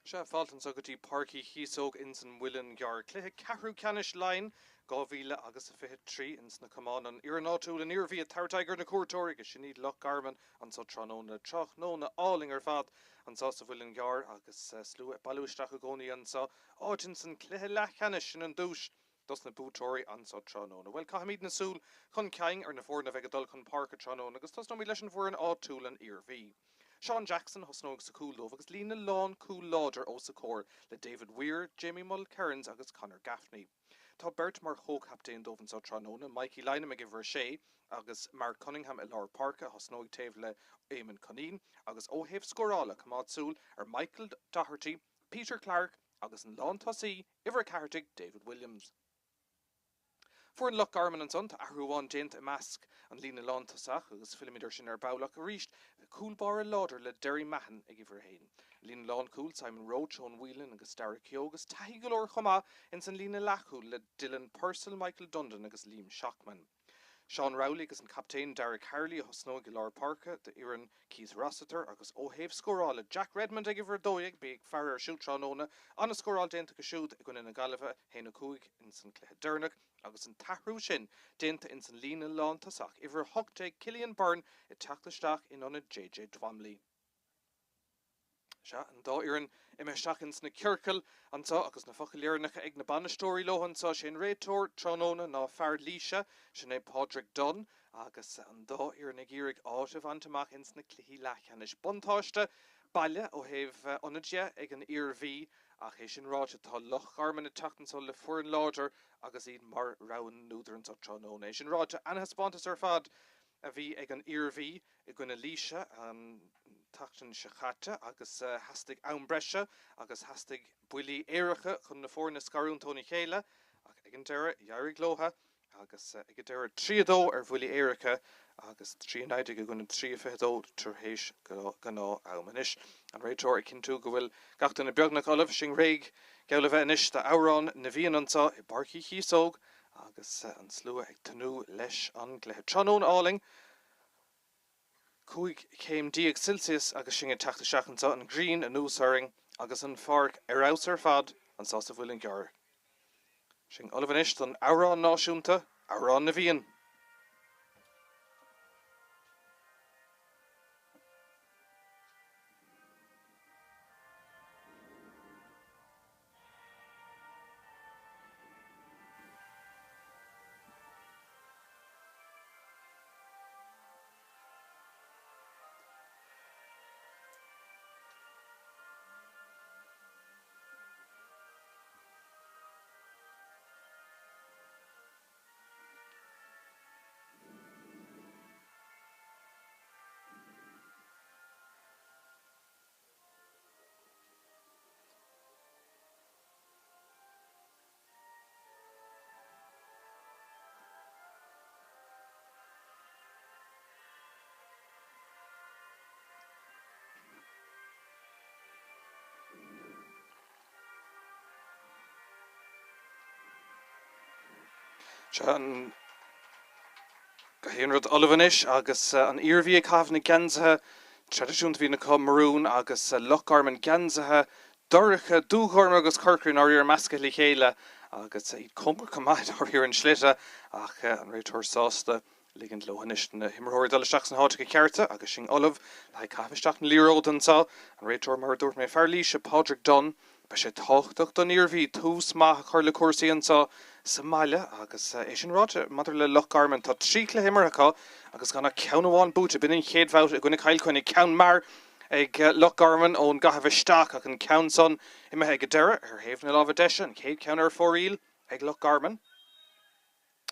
Sea, fáilte anseo go dtí Páirc Uí Chíosóg ins an Muileann gCearr. Cluiche ceathrú ceannais Laighean 2000 agus a 23 ins na camáin. An fhoireann áitiúil an Iarmhí ag tabhairt aghaidh ar na cuairteoirí agus sin iad Loch Garman anseo tráthnóna. Tráthnóna álainn ar fad anseo sa Mhuileann gCearr agus slua ag bailiú isteach i gcónaí anseo. Áit ins an cluiche leathcheannais, sin an duais dos na buaiteoirí anso tráthnóna. Bhuel, caithfimid na súil chun cinn ar na foirne a bheidh ag dul chun páirce tráthnóna agus tosnóimid leis an bhfoireann áitiúil, an Iarmhí. Seán Jackson a thosnóidh sa chúl dóibh agus líne lán cúil láidir os a comhair le David Weir, Jamie Mulkerrins agus Conor Gaffney. Tá beirt mar chomh-chaptaen dóibh anso tráthnóna, Mikey Lynam ag uimhir 6 agus Mark Cunningham i lár páirce a thosnóidh taobh le Eamon Cunneen agus ó thaobh scórála, coimeád súil ar Michael Doherty, Peter Clarke agus an lántosaí, Uimhir 14, David Williams. Foireann Loch Garman ansan, tá athrú amháin déanta i measc an líne lántosach agus fillfimid ar sin ar ball ach arís cúl báire láidir le Derry Mahon ag uimhir 1. Líne lánchúil, Simon Roche, Eoin Whelan agus Darragh Keogh agus taithí go leor chomh maith ins an líne leathchúil le Dylan Purcell, Michael Dundon agus Liam Shocman. Seán Rowley agus an captaen Darragh Carley a thosnóidh i lár páirce d'fhoireann Keith Rossiter agus ó thaobh scórála, Jack Redmond ag uimhir 12, bí ag faire air siúd tráthnóna, an-scóráil déanta aige siúd i gcoinne na Gaillimhe, 1-5 ins an cluiche deireanach, agus an t-athrú sin déanta ins an líne lántosach, uimhir 18 Cillian Byrne ag teacht isteach in ionad JJ Twamley. Sea, an dá fhoireann imithe isteach ins na ciorcail anseo agus na focail dheireanacha ag na bainisteoirí leo anseo. Sé an réiteoir tráthnóna ná fear Laoise, sin é Pádraig Dunne, agus an dá fhoireann ag iarraidh áit a bhaint amach ins na cluichí leathcheannais. Buntáiste baile ó thaobh ionaid dhe ag an Iarmhí ach é sin ráite tá Loch Garman ag teacht anseo le foireann láidir agus iad mar rogha na n-údar anseo tráthnóna. É sin ráite, ana-thaispeántas ar fad a bhí ag an Iarmhí i gcoinne Laoise an tseachtain seo caite agus theastaigh am breise agus theastaigh buillí éirice chun na foirne a scarúint óna chéile ach ag an deireadh d'éirigh leo agus ag an deireadh 3-2 ar bhuillí éirice agus 3-19 i gcoinne 3-22 tar éis gnáth am. Anois an réiteoir ag cinntiú go bhfuil gach duine beagnach ullamh, sinn réidh geall le bheith anois d'amhrán na bhFiann anseo i bPáirc Uí Chíosóg agus an slua ag tnúth leis an gcluiche. Tráthnóna álainn, 15 chéim Celsius agus sinn ag teacht isteach anseo, an ghrian anuas orainn agus an pháirc ar fheabhas ar fad anseo sa Mhuileann gCearr. Sinn ullamh anois don amhrán náisiúnta, Amhrán na bhFiann. Seo an Gach aon rud ullamh anois agus an Iarmhí ag caitheamh na geansaithe traidisiúnta a bhíonn acu, marún agus Loch Garman geansaithe dorcha, dúghorm agus corcra i ndáiríre measctha le chéile agus iad cóngarach go maith i ndáiríre an slite ach an réiteoir sásta ligint leo anois na himreoirí dul isteach sna háiteacha cearta agus sinn ullamh le haghaidh caitheamh isteach na liathróide anseo. An réiteoir mar a dúirt mé, fear Laoise, Pádraig Dunne. Beidh sé tábhachtach don Iarmhí tús maith a chur le cúrsaí anseo sa mbaile agus é sin ráite maidir le Loch Garman, tá 3 chluiche imeartha acu agus gan ach ceann amháin buaite. B'in an chéad bhabhta i gcoinne Chill Chainnigh, ceann mear ag Loch Garman ón gcaitheamh isteach ach an ceann san imithe ag an deireadh ar thaobh na láimhe deise, an chéad cheann ar fóraoil ag Loch Garman.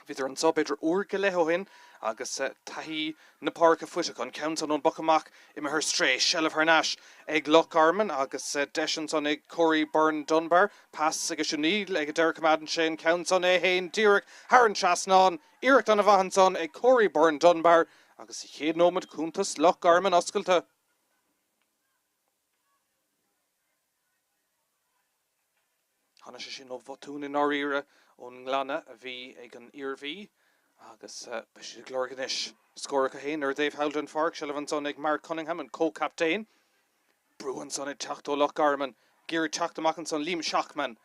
Bhíodar anseo b'fhéidir uair go leith ó shin agus taithí na páirce faighte acu. An ceann san ón bpoc amach imithe ar strae, seilbh thar n-ais ag Loch Garman agus deis ansan ag Corey Byrne Dunbar. Pas aige siúd níl ag an deireadh coimeádann sé an ceann san é fhéin díreach thar an trasnán. Iarracht ana-mhaith ansan ag Corey Byrne Dunbar agus sa chéad nóiméad cuntas Loch Garman oscailte. Tháinig sé sin ó bhotún i ndáiríre ón nglanadh a bhí ag an Iarmhí agus beidh siad ag lorg anois scór acu féin ar a dtaobh thall den pháirc. Seilbh ansan ag Mark Cunningham, an comhchaptaen. Brú ansan ag teacht ó Loch Garman. Ag iarraidh teacht amach ansan Liam Shachman.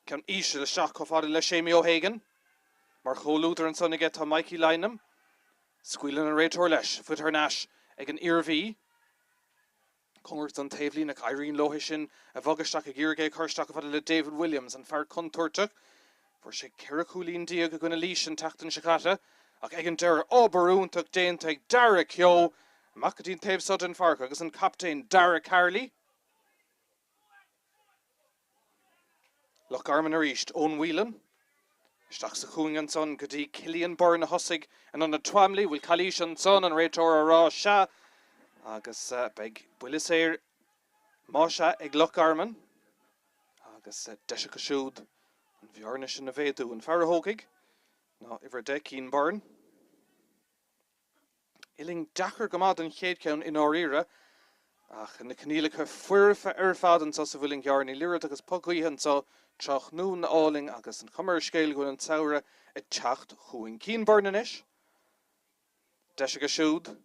Ceann íseal isteach chomh fada le Séimí O'Hagan. Mar chomhluadar ansan aige tá Mikey Lynam. Scaoileann an réiteoir leis. Faighte thar n-ais ag an Iarmhí. Cóngarach don taobhlíne ach éiríonn leo é sin a bhogadh isteach ag iarraidh é a chur isteach chomh fada le David Williams, an fear contúirteach. Fuair sé 14 chúilín i gcoinne Laoise an tseachtain seo caite ach ag an deireadh, obair iontach déanta ag Dara Keogh amach go dtí an taobh seo den pháirc agus an captaen Dara Carley. Loch Garman arís, Eoin Whelan. Isteach sa chúinne ansan go dtí Cillian Byrne a thosaigh in ionad Twamley. Bhfuil calaois ansan, an réiteoir á rá sea agus beidh buille saor más ea ag Loch Garman agus deis acu siúd an bhearna sin a mhéadú. An fear a thógfaidh ná uimhir 10, Cian Byrne. Uillinn deacair go maith don chéad cheann i ndáiríre, ach na coinníollacha foirfe ar fad anseo sa Mhuileann gCearr. Níl oiread agus puth gaoithe anseo, tráthnóna álainn agus an chuma ar an scéal go bhfuil an samhradh ag teacht chugainn. Cian Byrne anois. Deis aige siúd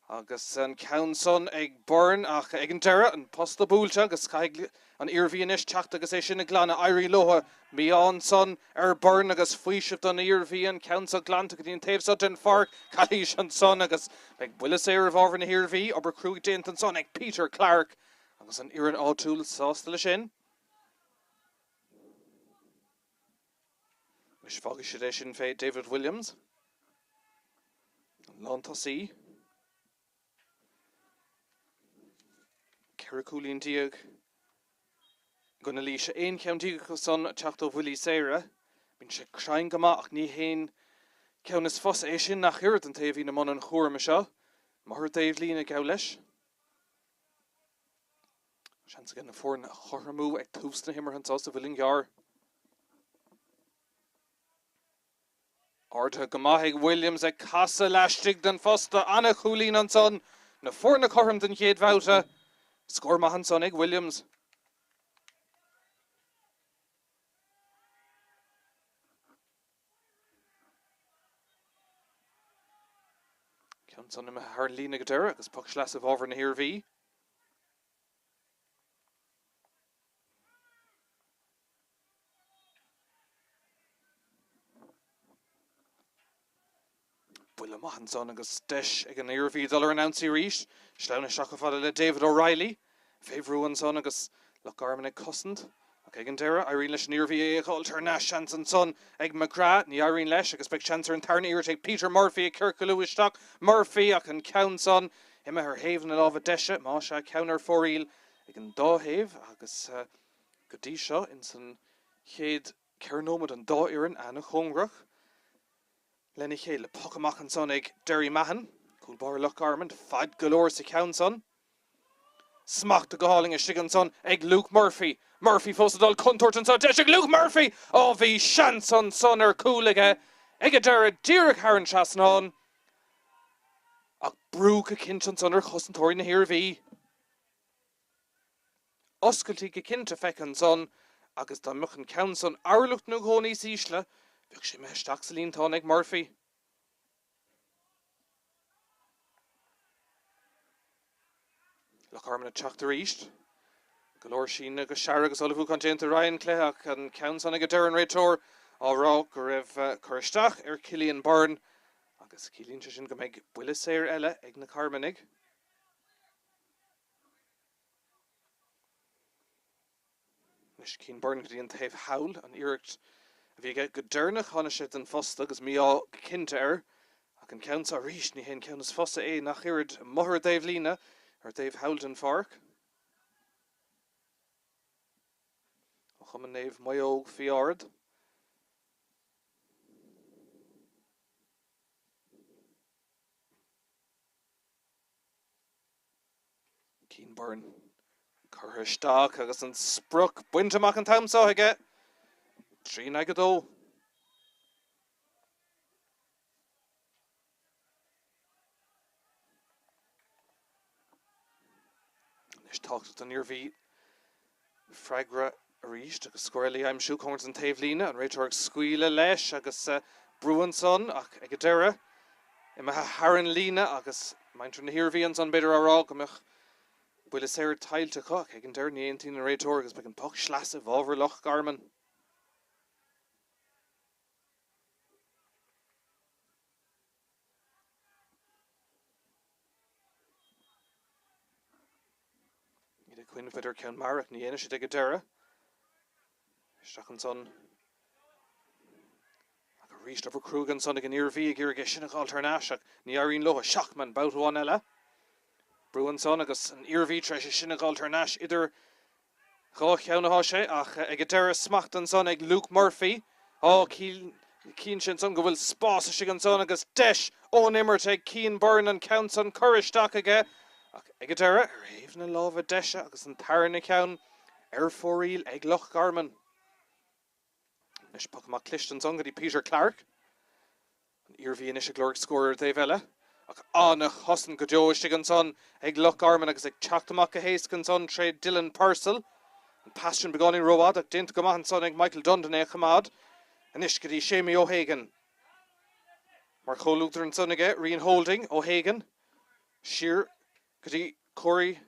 agus an ceann san ag Byrne ach ag an deireadh, an posta buailte agus caithfidh an Iarmhí anois teacht agus é sin a ghlanadh. Éiríonn leo. Mí-ádh ansan ar Byrne agus faoiseamh don Iarmhí, an ceann seo glanta go dtí an taobh seo den pháirc. Calaois ansan agus beidh buille saor i bhfabhar na hIarmhí. Obair chruaidh déanta ansan ag Peter Clarke agus an fhoireann áitiúil sásta leis sin. Anois fágfaidh siad é sin fé David Williams, an lántosaí. 14 cúilín i gcoinne Laoise. 11 ceann acu san ag teacht ó bhuillí saora. Bíonn sé cruinn go maith ach ní haon ceann is fusa é sin ach oiread an té a bhíonn i mbun an chúraim seo. Amuigh ar an dtaobhlíne geall leis. Seans aige na foirne a chothromú ag tús na himeartha anseo sa Mhuileann gCearr. Ardaithe go maith ag Williams ag casadh laistigh den phosta. Ana-chúilín ansan. Na foirne cothrom don chéad bhabhta. Scór maith ansan ag Williams. Ceann san imithe thar an líne go deireadh agus poc sleasa i bhfabhar na hIarmhí. Buille maith ansan agus deis ag an Iarmhí dul ar an ionsaí arís. Sleamhnaithe isteach chomh fada le David O'Reilly. Fé bhrú ansan agus Loch Garman ag cosaint. Ach ag an deireadh, éiríonn leis an Iarmhí é a dh'fháilt thar n-ais. Seans ansan ag McGrath. Ní éiríonn leis agus beidh seans ar an tarna iarracht ag Peter Murphy ag ciorcalú isteach. Murphy ach an ceann san imithe ar thaobh na láimhe deise. Más ea, ceann ar fóraoil ag an dá thaobh agus go dtí seo ins an chéad 4 nóiméad an dá fhoireann ana-chóngarach lena chéile. Poc amach ansan ag Derry Mahon, cúl báire Loch Garman, fad go leor sa cheann san. Smachta go hálainn istigh ansan ag Luke Murphy. Murphy fós ag dul contúirt anso, deis ag Luke Murphy! Á bhí seans ansan ar chúl aige ag an deireadh, díreach thar an trasnán. Ach brú go cinnte ansan ar chosantóirí na hIarmhí. Oscailtí go cinnte feicthe ansan agus dá mbeadh an ceann san orlach nó dhó níos ísle, bheadh sé imithe isteach sa líontán ag Murphy. Loch Garman ag teacht arís. Go leor síneadh agus searradh agus ullmhúchán déanta roimh an cluiche ach an ceann san ag an deireadh an réiteoir á rá go raibh cur isteach ar Cillian Byrne agus ciallaíonn sé sin go mbeidh buille saor eile ag na Carmanaigh. Anois Cian Byrne go dtí an taobh thall, an iarracht a bhí aige go deireanach, tháinig sé den phosta agus mí-ádh go cinnte air. Ach an ceann seo arís, ní hé an ceann is fusa é nach oiread, amuigh ar an dtaobhlíne, ar an dtaobh thall den pháirc. Ó Chumann Naomh Maodhóg Faoi Ard. Cian Byrne curtha isteach agus an sprioc bainte amach an t-am seo aige. 3 in aghaidh 2. Anois tábhachtach don Iarmhí freagra arís agus scór eile a aimsiú cóngarach don taobhlíne, an réiteoir ag scaoileadh leis agus brú ansan ach ag an deireadh imithe thar an líne agus muintir na hIarmhí ansan b'fhéidir á rá go mbeadh. Buille saor tuillte acu ach ag an deireadh ní aontaíonn an réiteoir agus beidh an poc sleasa i bhfabhar Loch Garman. Iad ag cuimhneamh b'fhéidir ar ceann mear ach ní dhéanfaidh siad ag an deireadh. Isteach ansan. Ach arís obair cruaidh ansan ag an Iarmhí ag iarraidh é sin a dh'fháilt thar n-ais ach ní éiríonn leo. Shachman babhta amháin eile. Brú ansan agus an Iarmhí tar éis é sin a dh'fháilt thar n-ais idir Dhá cheann atá sé ach ag an deireadh smacht ansan ag Luke Murphy. Á, chíonn sé ansan go bhfuil spás istigh ansan agus deis ón imirt ag Cian Byrne an ceann san curtha isteach aige ach ag an deireadh ar thaobh na láimhe deise agus an tarna ceann ar fóraoil ag Loch Garman. Anois poc amach cliste ansan go dtí Peter Clarke. An Iarmhí anois ag lorg scór ar an dtaobh eile. Ach an-chosaint go deo istigh ansan ag Loch Garman agus ag teacht amach go héasca ansan tré Dylan Purcell. An pas sin beagáinín rófhada ach déanta go maith ansan ag Michael Dundon é a choimeád. Anois go dtí Séimí O'Hagan. Mar chomhluadar ansan aige, Rian Holding, O'Hagan siar go dtí Corey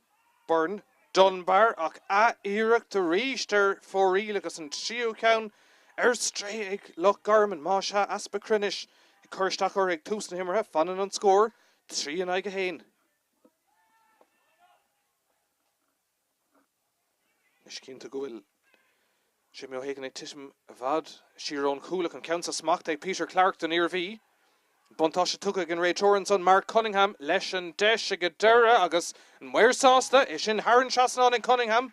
Byrne, Dunbar ach ath-iarracht arís ar fóraoil agus an tríú ceann ar strae ag Loch Garman. Más ea, easpa cruinnis ag cur isteach orthu ag tús na himeartha. Fanann an scór 3 in aghaidh 1. Anois cinnte go bhfuil Séimí O'Hagan ag titim i bhfad siar ón chúl ach an ceann seo smachtaithe ag Peter Clarke don Iarmhí. Buntáiste tugtha ag an réiteoir ansan Mark Cunningham leis an deis ag an deireadh agus an maor sásta, é sin thar an trasnán ag Cunningham.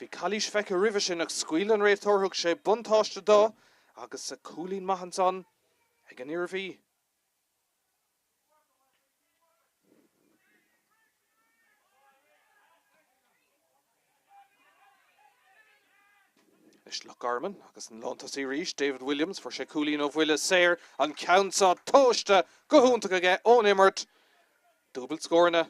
Bhí calaois feicthe roimhe sin ach scaoil an réiteoir, thug sé buntáiste dó agus cúilín maith ansan ag an Iarmhí. Anois Loch Garman agus an lántosaí arís, David Williams, fuair sé cúilín ó bhuille saor, an ceann seo tomhaiste go hiontach aige ón imirt. Dúbailt scóranna.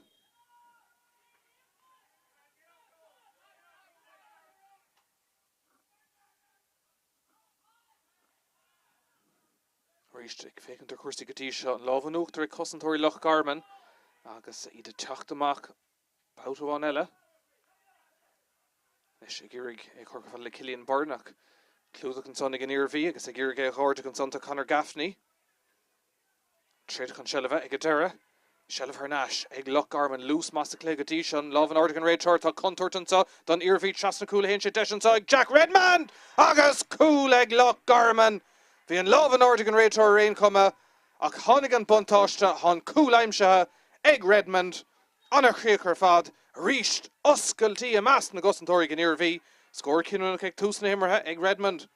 Arís, ag féachaint ar chúrsaí go dtí seo, an lámh in uachtar ag cosantóirí Loch Garman agus iad ag teacht amach babhta amháin eile. Anois ag iarraidh é a chur chomh fada le Cillian Byrne ach clúdach ansan ag an Iarmhí agus ag iarraidh é a dh'airdeadh ansan tá Conor Gaffney. Troideadh an tseilbh ag an deireadh. Seilbh thar n-ais ag Loch Garman. Luas maith sa chluiche go dtí seo. An lámh in airde ag an réiteoir. Tá contúirt anseo don Iarmhí. Trasna cúil a théann sé. Deis anseo ag Jack Redmond! Agus cúl ag Loch Garman! Bhí an lámh in airde ag an réiteoir ar aon chuma ach tháinig an buntáiste. Tá an cúl aimsithe ag Redmond. An-chríoch ar fad. Arís oscailtí i measc na gcosantóirí ag an Iarmhí. Scór cinniúnach ag tús na himeartha ag Redmond.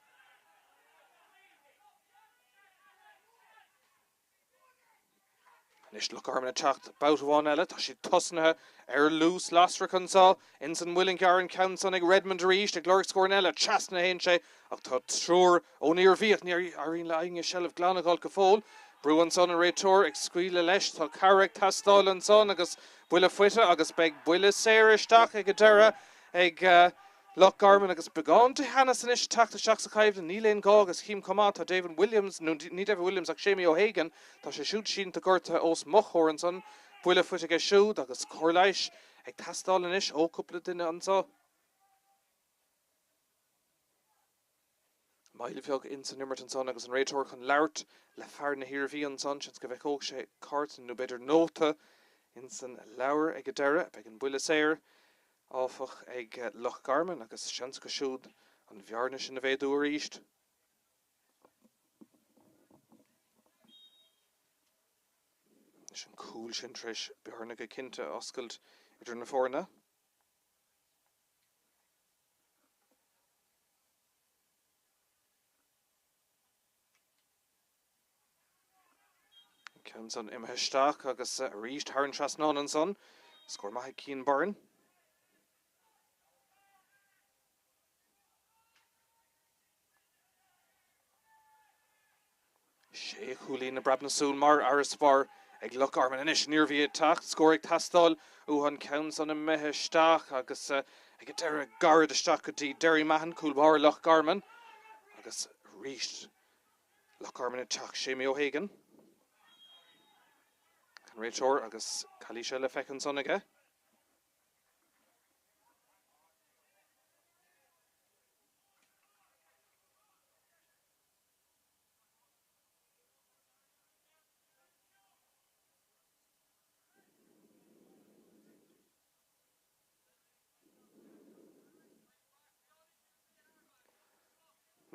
Anois Loch Garman ag teacht babhta amháin eile. Tá siad tosnaithe ar luas lasrach anseo ins an Muileann gCearr. An ceann san ag Redmond arís ag lorg scóranna eile. Trasna a théann sé ach tá triúr ón Iarmhí ach ní éiríonn le éinne seilbh glan a dh'fháilt go fóill. Brú ansan an réiteoir ag scaoileadh leis. Tá cabhair ag teastáil ansan agus buille faighte agus beidh buille saor isteach ag an deireadh ag Loch Garman agus beagán de theannas anois ag teacht isteach sa choimhlint. Níl aon ghá agus chím chomh maith, tá David Williams, nó ní David Williams ach Séimí O'Hagan, tá sé siúd sínte gortaithe os mo chomhair ansan. Buille faighte aige siúd agus cóir leighis ag teastáil anois ó chúpla duine anso. Moill bheag ins an imirt ansan agus an réiteoir chun labhairt le fear na hIarmhí ansan. Seans go bhfeiceoidh sé cárta nó b'fhéidir nóta ins an leabhar ag an deireadh. Beidh an buille saor, áfach, ag Loch Garman agus seans acu siúd an bhearna sin a mhéadú arís. Anois an cúl sin tar éis bearna go cinnte a oscailt idir na foirne. An ceann san imithe isteach agus arís thar an trasnán ansan. Scór maith ag Cian Byrne. Sé chúilín ag preabadh na súl mar fharasbarr ag Loch Garman. Anois an Iarmhí ag teacht, scór ag teastáil uathu an ceann san imithe isteach agus ag an deireadh gairid isteach go dtí Derry Mahon, cúl báire Loch Garman. Agus arís Loch Garman ag teacht, Séimí O'Hagan. An réiteoir agus calaois eile feicthe ansan aige.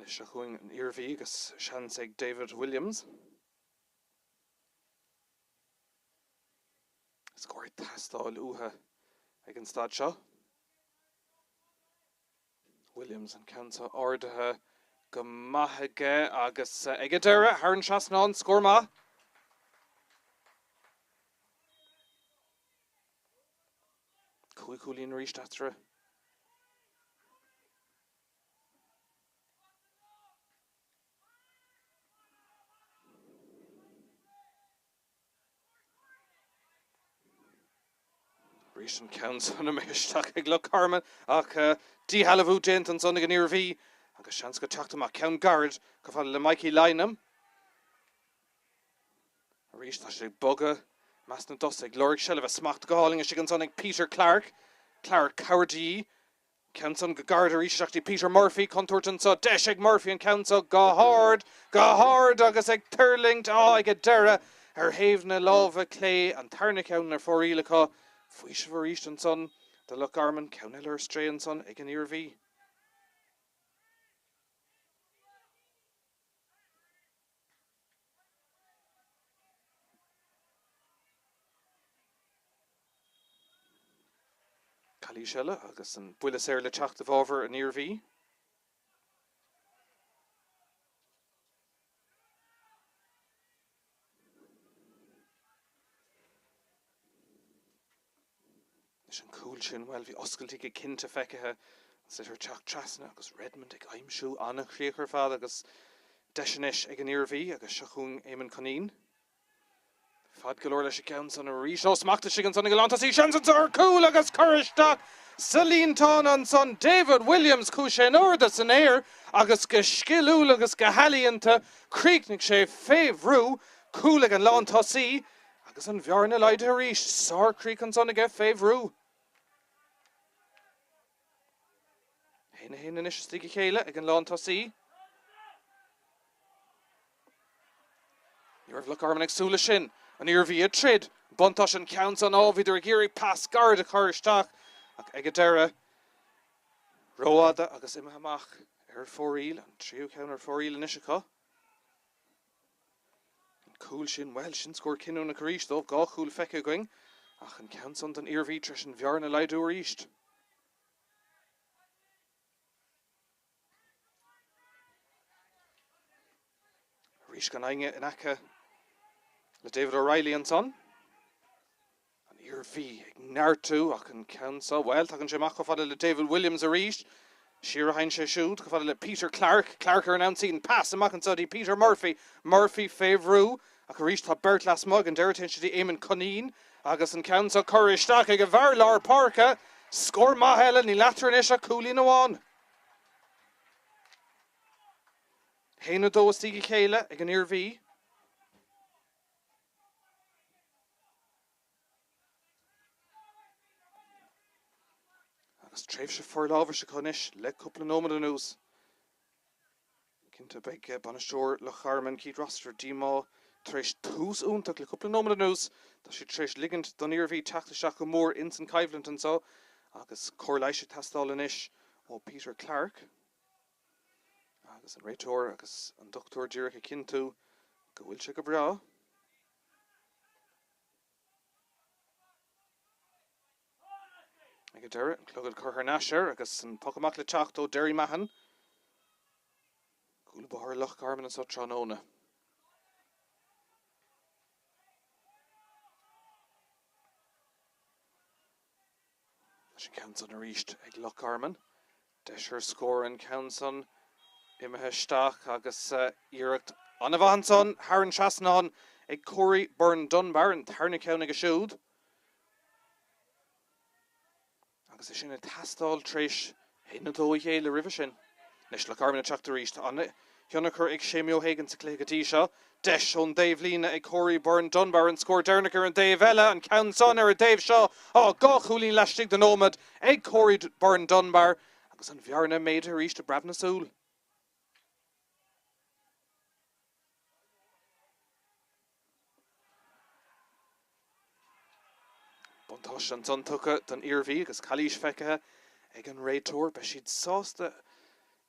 Seo chugainn an Iarmhí agus seans ag David Williams. Scór ag teastáil uathu ag an staid seo. Williams an ceann seo ardaithe go maith aige agus ag an deireadh thar an trasnán, scór maith. 5 chúilín arís eatarthu. Arís an ceann san imithe isteach ag Loch Garman ach díshealbhú déanta ansan ag an Iarmhí agus seans acu teacht amach. Ceann gairid chomh fada le Mikey Lynam. Arís tá sé ag bogadh i measc na dtosaithe ag lorg seilbhe. Smacht go hálainn istigh ansan ag Peter Clarke. Clarke cabhair de dhíth. Ceann san go gairid arís isteach dtí Peter Murphy, contúirt anso, deis ag Murphy an ceann so go hard, go hard agus ag tuirlingt, á, ag an deireadh ar thaobh na láimhe clé, an tarna ceann ar fóraoil acu. Faoiseamh arís ansan do Loch Garman, ceann eile ar strae ansan ag an Iarmhí. Calaois eile agus an buille saor le teacht i bhfabhar an Iarmhí. Leis an cúl sin, bhuel, bhí oscailt go cinnte feicthe, an sliotar ag teacht trasna agus Redmond ag aimsiú an-chríoch ar fad agus deis anois ag an Iarmhí agus seo chugainn Éamonn Cunneen. Fad go leor leis an gceann san arís. Ó, smacht istigh ansan ag an lántosaí, seans anso ar chúl agus curtha isteach sa líontán ansan David Williams. Chuaigh sé in airde san aer agus go sciliúil agus go healaíonta chríochnaigh sé fé bhrú. Cúl ag an lántosaí. Agus an bhearna laghdaithe arís. Sárchríoch ansan aige fé bhrú. 1-1 anois istigh a chéile ag an lántosaí. Ní raibh Loch Garman ag súil leis sin. An Iarmhí ag troid. Buntáiste an ceann san. Á, bhíodar ag iarraidh pas gairid a chur isteach ach ag an deireadh, rófhada agus imithe amach ar fóraoil. An tríú ceann ar fóraoil anois acu. An cúl sin, bhuel, sin scór cinniúnach arís dóibh, 2 chúl feicthe againn ach an ceann san don Iarmhí tar éis an bhearna a laghdú arís. Arís gan éinne in aice le David O'Reilly ansan. An Iarmhí ag neartú ach an ceann seo, bhuel, tagann sé amach chomh fada le David Williams arís. Siar a théann sé siúd chomh fada le Peter Clarke. Clarke ar an ionsaí, an pas amach anseo dtí Peter Murphy. Murphy fé bhrú ach arís tá beirt lasmuigh. Ag an deireadh téann sé dtí Eamon Cunneen agus an ceann seo curtha isteach ag an bhfear lár páirce. Scór maith eile, níl eatarthu anois ach cúilín amháin. 1-2 istigh a chéile ag an Iarmhí. Agus tréimhse forlámhais acu anois le cúpla nóiméad anuas. Cinnte beidh bainisteoir Loch Garman, Keith Rossiter, díomá tar éis tús iontach le cúpla nóiméad anuas. Tá siad tar éis ligint don Iarmhí teacht isteach go mór ins an choimhlint anseo agus cóir leighis ag teastáil anois ó Peter Clarke. Agus an réiteoir agus an dochtúir díreach ag cinntiú go bhfuil sé go breá. Ag an deireadh, an clogad curtha thar n-ais air agus an poc amach le teacht ó Derry Mahon. Cúl báire Loch Garman anseo tráthnóna. Leis an ceann san arís ag Loch Garman. Deis ar scór an ceann san imithe isteach agus iarracht an-mhaith ansan thar an trasnán ag Corey Byrne Dunbar, an tarna ceann aige siúd. Agus é sin ag teastáil tar éis 1-2 a ghéilleadh roimhe sin. Anois Loch Garman ag teacht arís. Tá an-thionchar ag Séimí O'Hagan sa chluiche go dtí seo. Deis ón dtaobhlíne ag Corey Byrne Dunbar, an scór deireanach ar an dtaobh eile, an ceann san ar an dtaobh seo. Á, 2 chúilín laistigh de nóiméad ag Corey Byrne Dunbar agus an bhearna méadaithe arís i bpreab na súl. Buntáiste ansan tugtha don Iarmhí agus calaois feicthe ag an réiteoir. Beidh siad sásta.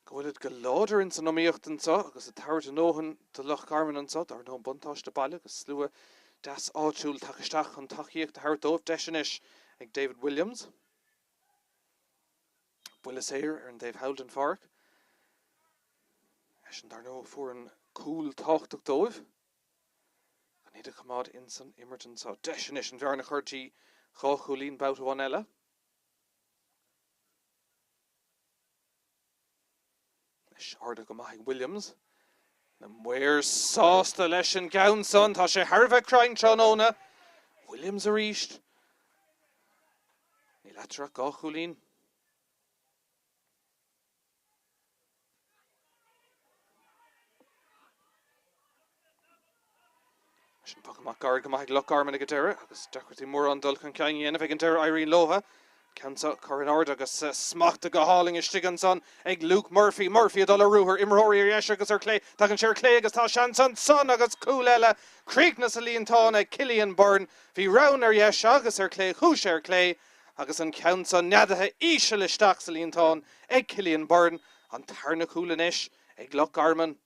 Go bhfuilid go láidir ins an iomaíocht anso agus ag tabhairt a ndóthain do Loch Garman anso, dar ndóigh an buntáiste baile agus slua deas áitiúil tagtha isteach chun tacaíocht a thabhairt dóibh. Deis anois ag David Williams. Buille saor ar an dtaobh thall den pháirc. Eisean dar ndóigh a fuair an cúl tábhachtach dóibh. Chun iad a choimeád ins an imirt anso. Deis anois an bhearna a chur dtí 2 chúilín babhta amháin eile. Anois ardaithe go maith ag Williams. Na maoir sásta leis an gceann san. Tá sé thar a bheith cruinn tráthnóna. Williams arís. Níl eatarthu ach 2 chúilín. Sin poc amach gairid go maith ag Loch Garman ag an deireadh agus deacrachtaí mórán dul chun cinn a dhéanamh ag an deireadh éiríonn leotha. Ceann seo curtha in airde agus smachtaithe go hálainn istigh ansan ag Luke Murphy. Murphy ag dul ar ruathar, imreoirí ar dheis agus ar chlé. Tagann sé ar chlé agus tá seans ansan agus cúl eile críochnaithe sa líontán ag Cillian Byrne. Bhí roghanna ar dheis agus ar chlé, chuaigh sé ar chlé agus an ceann seo neadaithe íseal isteach sa líontán ag Cillian Byrne. An tarna cúl anois ag Loch Garman.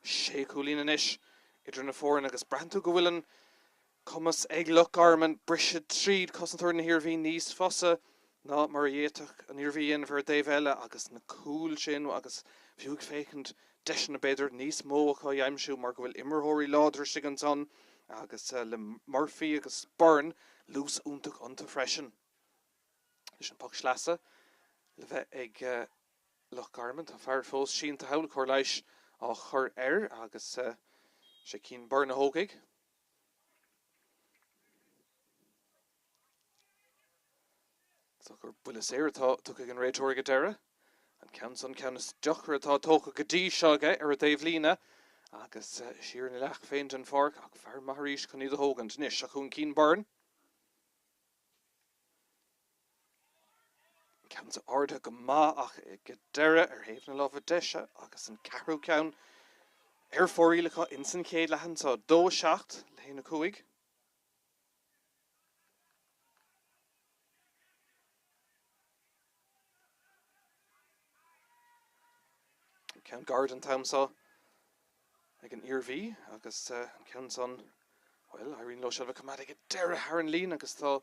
Sé chúilín anois idir na foirne agus braitheann tú go bhfuil an cumas ag Loch Garman briseadh tríd cosantóirí na hIarmhí níos fusa ná mar a d'fhéadfadh an Iarmhí a dhéanamh ar an dtaobh eile agus na cúil sin agus fiú ag féachaint deiseanna b'fhéidir níos mó acu a aimsiú mar go bhfuil imreoirí láidir istigh ansan agus le Murphy agus Byrne luas iontach iontu freisin. Leis an poc sleasa le bheith ag Loch Garman. Tá fear fós sínte thall, cóir leighis á chur air agus sé Cian Byrne a thógfaidh. So gur buille saor atá tugtha ag an réiteoir ag an deireadh. An ceann san ceann is deacra atá tógtha go dtí seo aige ar an dtaobhlíne agus siar ina leath féin den pháirc ach fear maith arís chun iad a thógaint. Anois, seo chugainn Cian Byrne. Ceann seo ardaithe go maith ach ag an deireadh ar thaobh na láimhe deise agus an ceathrú ceann ar fóraoil acu ins an chéad leath anseo. 2 7 le 1 5. Ceann gairid an t-am seo ag an Iarmhí agus an ceann san, bhuel, éiríonn leo seilbh a choimeád ag an deireadh thar an líne agus tá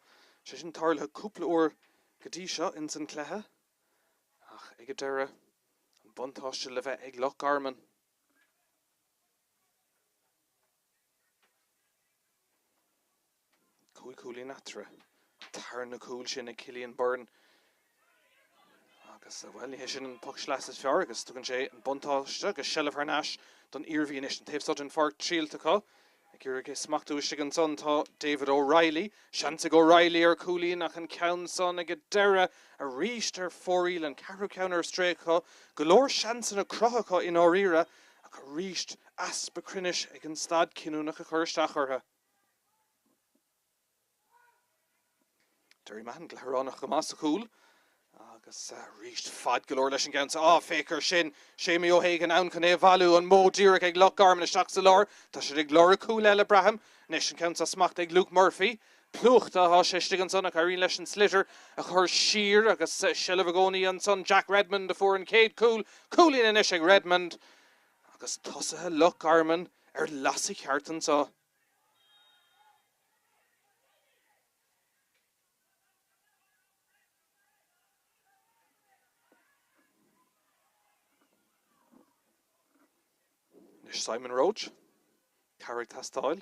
sé sin tarlaithe cúpla uair go dtí seo ins an cluiche ach ag an deireadh an buntáiste le bheith ag Loch Garman. 5 chúilín eatarthu. Tarna cúl sin ag Cillian Byrne. Agus, bhuel, ní hé sin an poc sleasa is fearr agus tugann sé an buntáiste agus seilbh thar n-ais don Iarmhí anois. An taobh seo den pháirc triailte acu. Ag iarraidh é smachtú istigh ansan tá David O'Reilly. Seans ag O'Reilly ar chúilín ach an ceann san ag an deireadh arís ar fóraoil, an ceathrú ceann ar strae acu. Go leor seansanna cruthaithe acu i ndáiríre ach arís easpa cruinnis ag an staid cinniúnach a chur isteach orthu. Derry Mahon gleadhránach go maith sa chúl agus arís fad go leor leis an gceann seo. Á, féach air sin! Séimí O'Hagan ann chun é a bhailiú. An modh díreach ag Loch Garman isteach sa lár. Tá siad ag lorg cúl eile, braithim. Anois an ceann seo smachtaithe ag Luke Murphy. Plúchta atá sé istigh ansan ach éiríonn leis an sliotar a chur siar agus seilbh i gcónaí ansan. Jack Redmond a fuair an chéad chúl. Cúilín anois ag Redmond agus tosaithe Loch Garman ar lasadh ceart anseo. Anois Simon Roche, cabhair ag teastáil.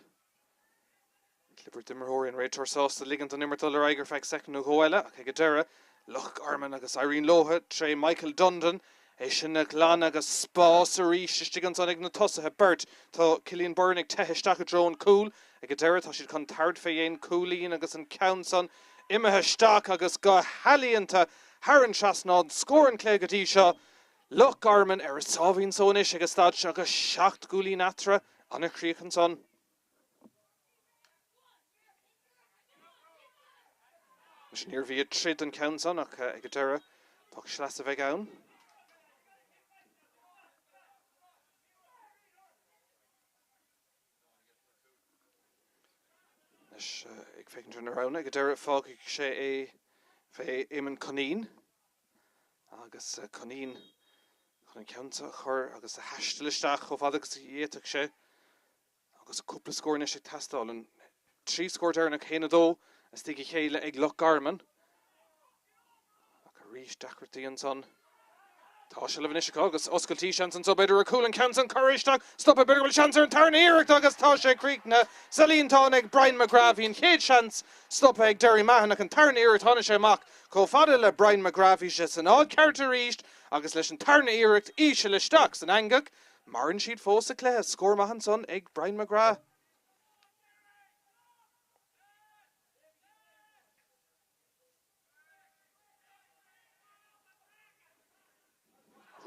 Clibirt d'imreoirí an réiteoir sásta ligint don imirt dul ar aghaidh ar feadh soicind nó dhó eile ach ag an deireadh, Loch Garman agus éiríonn leotha tré Michael Dundon é sin a ghlanadh agus spás arís istigh ansan ag na tosaithe beirt. Tá Cillian Byrne ag teitheadh isteach i dtreo an cúil. Ag an deireadh tá siad chun tabhairt fé dhéin cúilín agus an ceann san imithe isteach agus go healaíonta thar an trasnán. Scór an chluiche go dtí seo, Loch Garman ar a sáimhín só anois ag an staid seo agus 7 gcúilín eatarthu. An-chríoch ansan. Anois an Iarmhí ag troid don cheann san ach ag an deireadh poc sleasa a bheidh ann. Anois ag féachaint ar na roghanna, ag an deireadh fágfaidh sé é fé Éamonn Cunneen agus Cunneen chun an ceann seo a chur agus a thaisteal isteach chomh fada agus a d'fhéadfadh sé. Agus cúpla scór anois ag teastáil. An 3 scór deireanach, 1-2, istigh a chéile ag Loch Garman. Ach arís deacrachtaí ansan. Tá seilbh anois acu agus oscailtí seans anso b'fhéidir ar chúl an ceann san curtha isteach. Stoptha b'fhéidir go bhfuil seans ar an tarna iarracht agus tá sé críochnaithe sa líontán ag Brian McGrath. Bhí an chéad seans stoptha ag Derry Mahon ach an tarna iarracht tháinig sé amach chomh fada le Brian McGrath. Bhí sé san áit ceart arís agus leis an tarna iarracht íseal isteach san eangach. Maireann siad fós sa chluiche. Scór maith ansan ag Brian McGrath.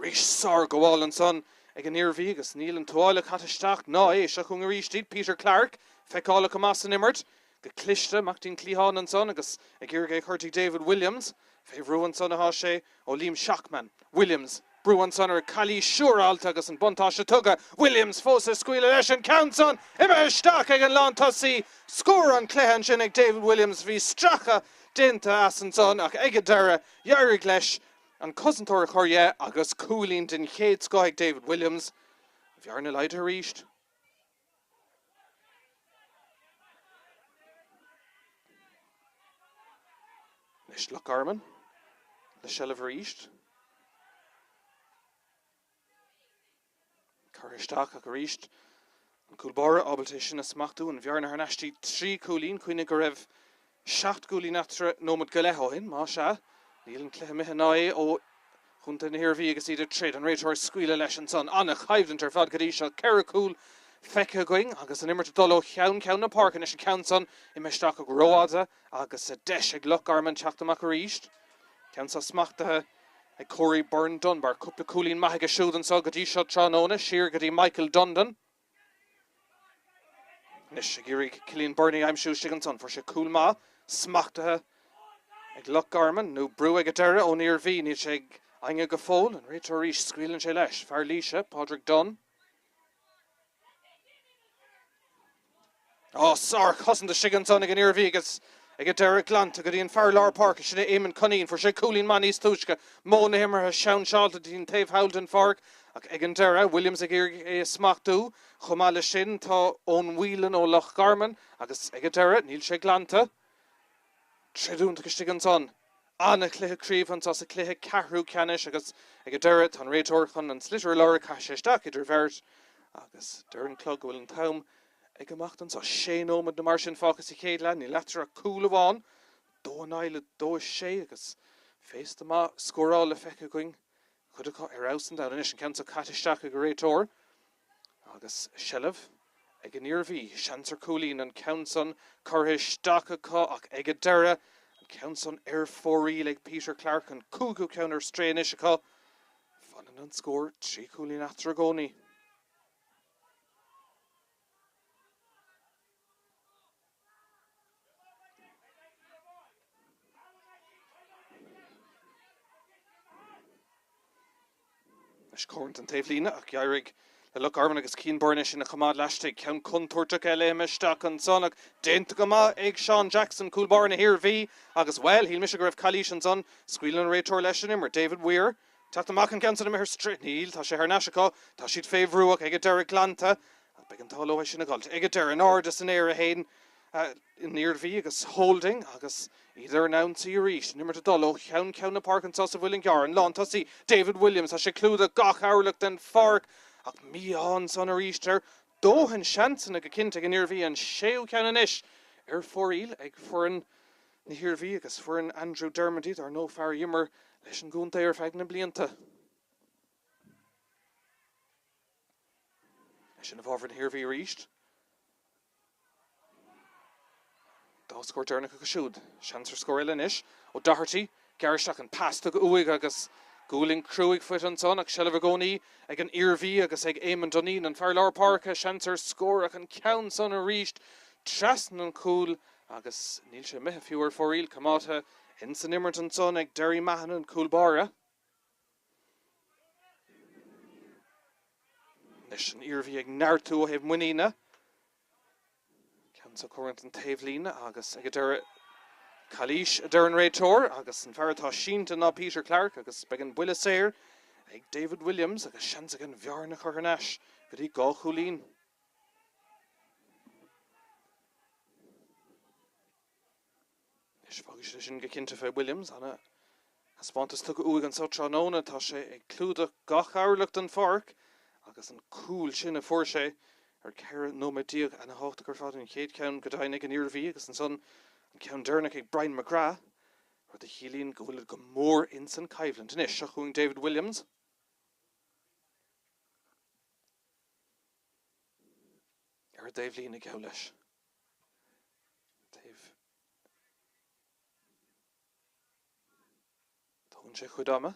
Arís sárghabháil ansan ag an Iarmhí agus níl an tuáille caite isteach ná é. Seo chugainn arís iad. Peter Clarke feiceálach go maith san imirt. Go cliste amach dtí'n cliathán ansan agus ag iarraidh é a chur dtí David Williams. Fé bhrú ansan atá sé ó Liam Shacman. Williams. Brú ansan ar calaois siúrálta agus an buntáiste tugtha. Williams fós ag scaoileadh leis an ceann san. Imithe isteach ag an lántosaí. Scór an chluiche ansin ag David Williams. Bhí stracadh déanta as ansan ach ag an deireadh d'éirigh leis an cosantóir a chur dhe agus cúilín den chéad scoth ag David Williams. An bhearna laghdaithe arís. Anois Loch Garman le seilbh arís. Curtha isteach ach arís an cúl báire ábalta é sin a smachtú. An bhearna thar n-ais dtí 3 cúilín. Cuimhnigh go raibh 7 gcúilín eatarthu nóiméad go leith ó shin. Más ea, níl an cluiche imithe ná é ó chontae na hIarmhí agus iad ag troid. An réiteoir ag scaoileadh leis ansan. An-choimhlint ar fad go dtí seo. Ceithre chúl feicthe againn agus an imirt ag dul ó cheann ceann na páirce. Anois an ceann san imithe isteach ach rófhada agus deis ag Loch Garman teacht amach arís. Ceann seo smachtaithe ag Corey Byrne Dunbar. Cúpla cúilín maith aige siúd anso go dtí seo tráthnóna. Siar go dtí Michael Dundon. Anois ag iarraidh Cillian Byrne a aimsiú istigh ansan. Fuair sé cúl maith, smachtaithe ag Loch Garman, nó brú ag an deireadh ón Iarmhí. Níl sé ag éinne go fóill. An réiteoir arís, scaoileann sé leis. Fear Laoise, Pádraig Dunne. Á, sárchosaint istigh ansan ag an Iarmhí agus ag an deireadh glanta go dtí an fear lár páirce, sin é Éamonn Cunneen. Fuair sé cúilín maith níos túisce. Modh na himeartha seanseáilte dtí an taobh thall den pháirc ach ag an deireadh, Williams ag iarraidh é a smachtú. Chomh maith leis sin tá Eoin Whelan ó Loch Garman agus ag an deireadh, níl sé glanta. Troid iontach istigh ansan. An-chluiche craoibhe anseo sa chluiche ceathrú ceannais agus ag an deireadh tá an réiteoir chun an sliotar a lorg, caithfidh sé isteach idir bheirt agus deir an clog go bhfuil an t-am ag imeacht anseo. Sé nóiméad nó mar sin fágtha sa chéad leath, níl eatarthu ach cúl amháin, 2-0 le 2-6 agus féasta maith scórála feicthe againn, cuid acu ar fheabhas an domhan. Anois an ceann seo caite isteach ag an réiteoir agus seilbh ag an Iarmhí. Seans ar chúilín, an ceann san curtha isteach acu ach ag an deireadh, an ceann san ar fóraoil ag Peter Clarke, an cúigiú ceann ar strae anois acu. Fanann an scór 3 chúilín eatarthu i gcónaí. Anois coimhlint an taobhlíne ach d'éirigh le Loch Garman agus Cian Byrne é sin a choimeád laistigh. Ceann contúirteach eile imithe isteach ansan ach déanta go maith ag Seán Jackson, cúl báire na hIarmhí agus, bhuel, shíl mise go raibh calaois ansan. Scaoileann an réiteoir leis an imirt. David Weir. Teacht amach an ceann san imithe ar strae. Níl, tá sé thar n-ais acu. Tá siad fé bhrú ach ag an deireadh glanta. Ach beidh an t-ádh leo é sin a dh'fháilt. Ag an deireadh, in airde san aer a théann an Iarmhí agus holding agus iad ar an ionsaí arís. An imirt ag dul ó cheann ceann na páirce anseo sa Mhuileann gCearr. An lántosaí, David Williams, tá sé ag clúdach gach orlach den pháirc ach mí-ádh ansan arís air. Dóthain seansanna go cinnte ag an Iarmhí, an séú ceann anois ar fóraoil ag foireann na hIarmhí agus foireann Andrew Dermody, dar ndóigh fear a d'imir leis an gcontae ar feadh na mblianta. Sin i bhfabhar na hIarmhí arís. Dá scór deireanach acu siúd. Seans ar scór eile anois. O'Doherty, gearr isteach an pas tugtha uaidh agus gualainn cruaidh faighte ansan ach seilbh i gcónaí ag an Iarmhí agus ag Éamonn Dineen, an fear lár páirce. Seans ar scór ach an ceann san arís trasna an chúil Agus níl sé imithe fiú ar fóraoil, coimeádta ins an imirt ansan ag Derry Mahon, an cúl báire. Anois an Iarmhí ag neartú ó thaobh muiníne. anso cóngarach don taobhlíne agus ag an deireadh calaois a deir an réiteoir agus an fear atá sínte ná Peter Clarke agus beidh an buille saor ag David Williams agus seans aige an bhearna a chur thar n-ais go dtí 2 chúilín. Anois fágfaidh sé sin go cinnte fé Williams. Ana thaispeántas tugtha uaidh anso tráthnóna. Tá sé ag clúdach gach orlach den pháirc agus an cúl sin a fuair sé ar 14 nóiméad ana thábhachtach ar fad. An chéad cheann go deimhin ag an Iarmhí agus ansan an ceann deireanach ag Brian McGrath, rud a chiallaíonn go bhfuilid go mór ins an coimhlint. Anois seo chugainn David Williams. Ar an dtaobhlíne geall leis. Taobh. Tógann sé a chuid ama.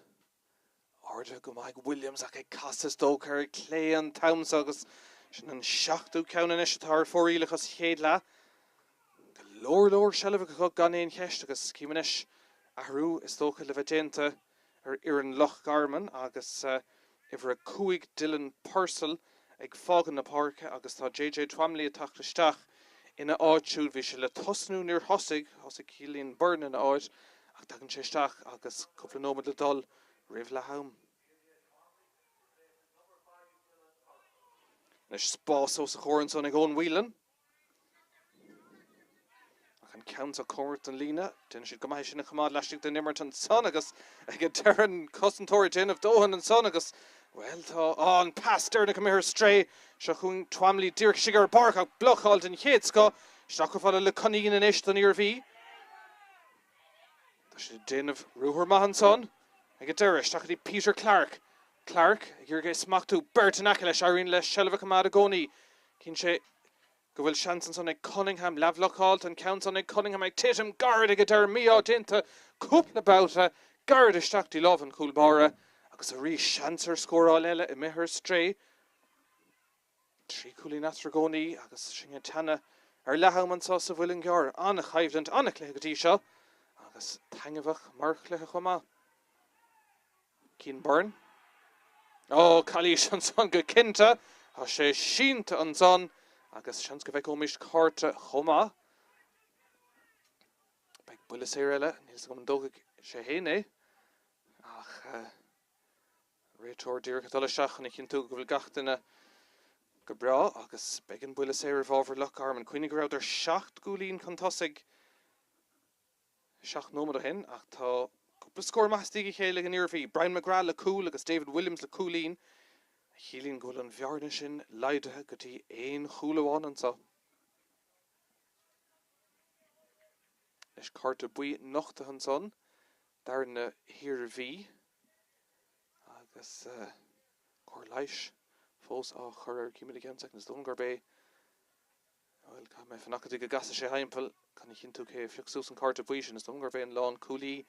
Ardaithe go maith ag Williams ach ag casadh is dócha ar a clé an t-am so agus sin an seachtú ceann anois atá ar fóraoil acu sa chéad leath. Go leor leor seilbh acu gan aon cheist agus cím anois athrú is dócha le bheith déanta ar fhoireann Loch Garman agus uimhir 5 Dylan Purcell ag fágaint na páirce agus tá JJ Twamley ag teacht isteach ina áit siúd. Bhí sé le tosnú, níor thosaigh, thosaigh Cillian Byrne ina áit ach tagann sé isteach agus cúpla nóiméad le dul roimh leath am. Anois spás os a chomhair ansan ag Eoin Whelan. Ach an ceann seo cóngarach don líne, déanann siad go maith é sin a choimeád laistigh den imirt ansan agus ag an deireadh an cosantóir ag déanamh dóthain ansan agus, bhuel, tá an pas deireanach imithe ar strae. Seo chugainn Twamley díreach istigh ar an bpáirc ach blocáil den chéad scoth. Isteach chomh fada le Cunneen anois don Iarmhí. Tá siad ag déanamh ruathar maith ansan ag an deireadh. Isteach go dtí Peter Clarke. Clarke ag iarraidh é a smachtú. Beirt in aice leis. Éiríonn leis seilbh a choimeád i gcónaí. Cíonn sé go bhfuil seans ansan ag Cunningham. Leathbhlocáilte an ceann san ag Cunningham ag titim gairid ag an deireadh. Mí-ádh déanta cúpla babhta gairid isteach dtí lámh an chúl báire agus arís seans ar scóráil eile imithe ar strae. 3 chúilín eatarthu i gcónaí agus sinn ag teannadh ar leath-am anseo sa Mhuileann gCearr. An-choimhlint, an-chluiche go dtí seo agus taitneamhach mar chluiche chomh maith. Cian Byrne. Ó, calaois ansan go cinnte. Tá sé sínte ansan agus seans go bhfeicfimid cárta chomh maith. Beidh buille saor eile, níl 's agam an dtógfaidh sé féin é ach Réiteoir díreach ag dul isteach chun a chinntiú go bhfuil gach duine go breá agus beidh an buille saor i bhfabhar Loch Garman. Cuimhnigh go rabhadar 7 gcúilín chun tosaigh 7 nóiméad ó shin ach tá cúpla scór maith istigh a chéile ag an Iarmhí, Brian McGrath le cúl agus David Williams le cúilín, a chiallaíonn go bhfuil an bhearna sin laghdaithe go dtí aon chúl amháin anseo. Anois cárta buí nochtaithe ansan d'fhear na hIarmhí. Agus cóir leighis fós á chur air. Címid i gceann soicind. Is dóigh liom gurb é, bhuel, caithfidh mé fanacht go dtí go gcasfaidh sé thimpeall chun a chinntiú cé a phioc suas an cárta buí sin. Is dóigh liom gurb é an lánchúlaí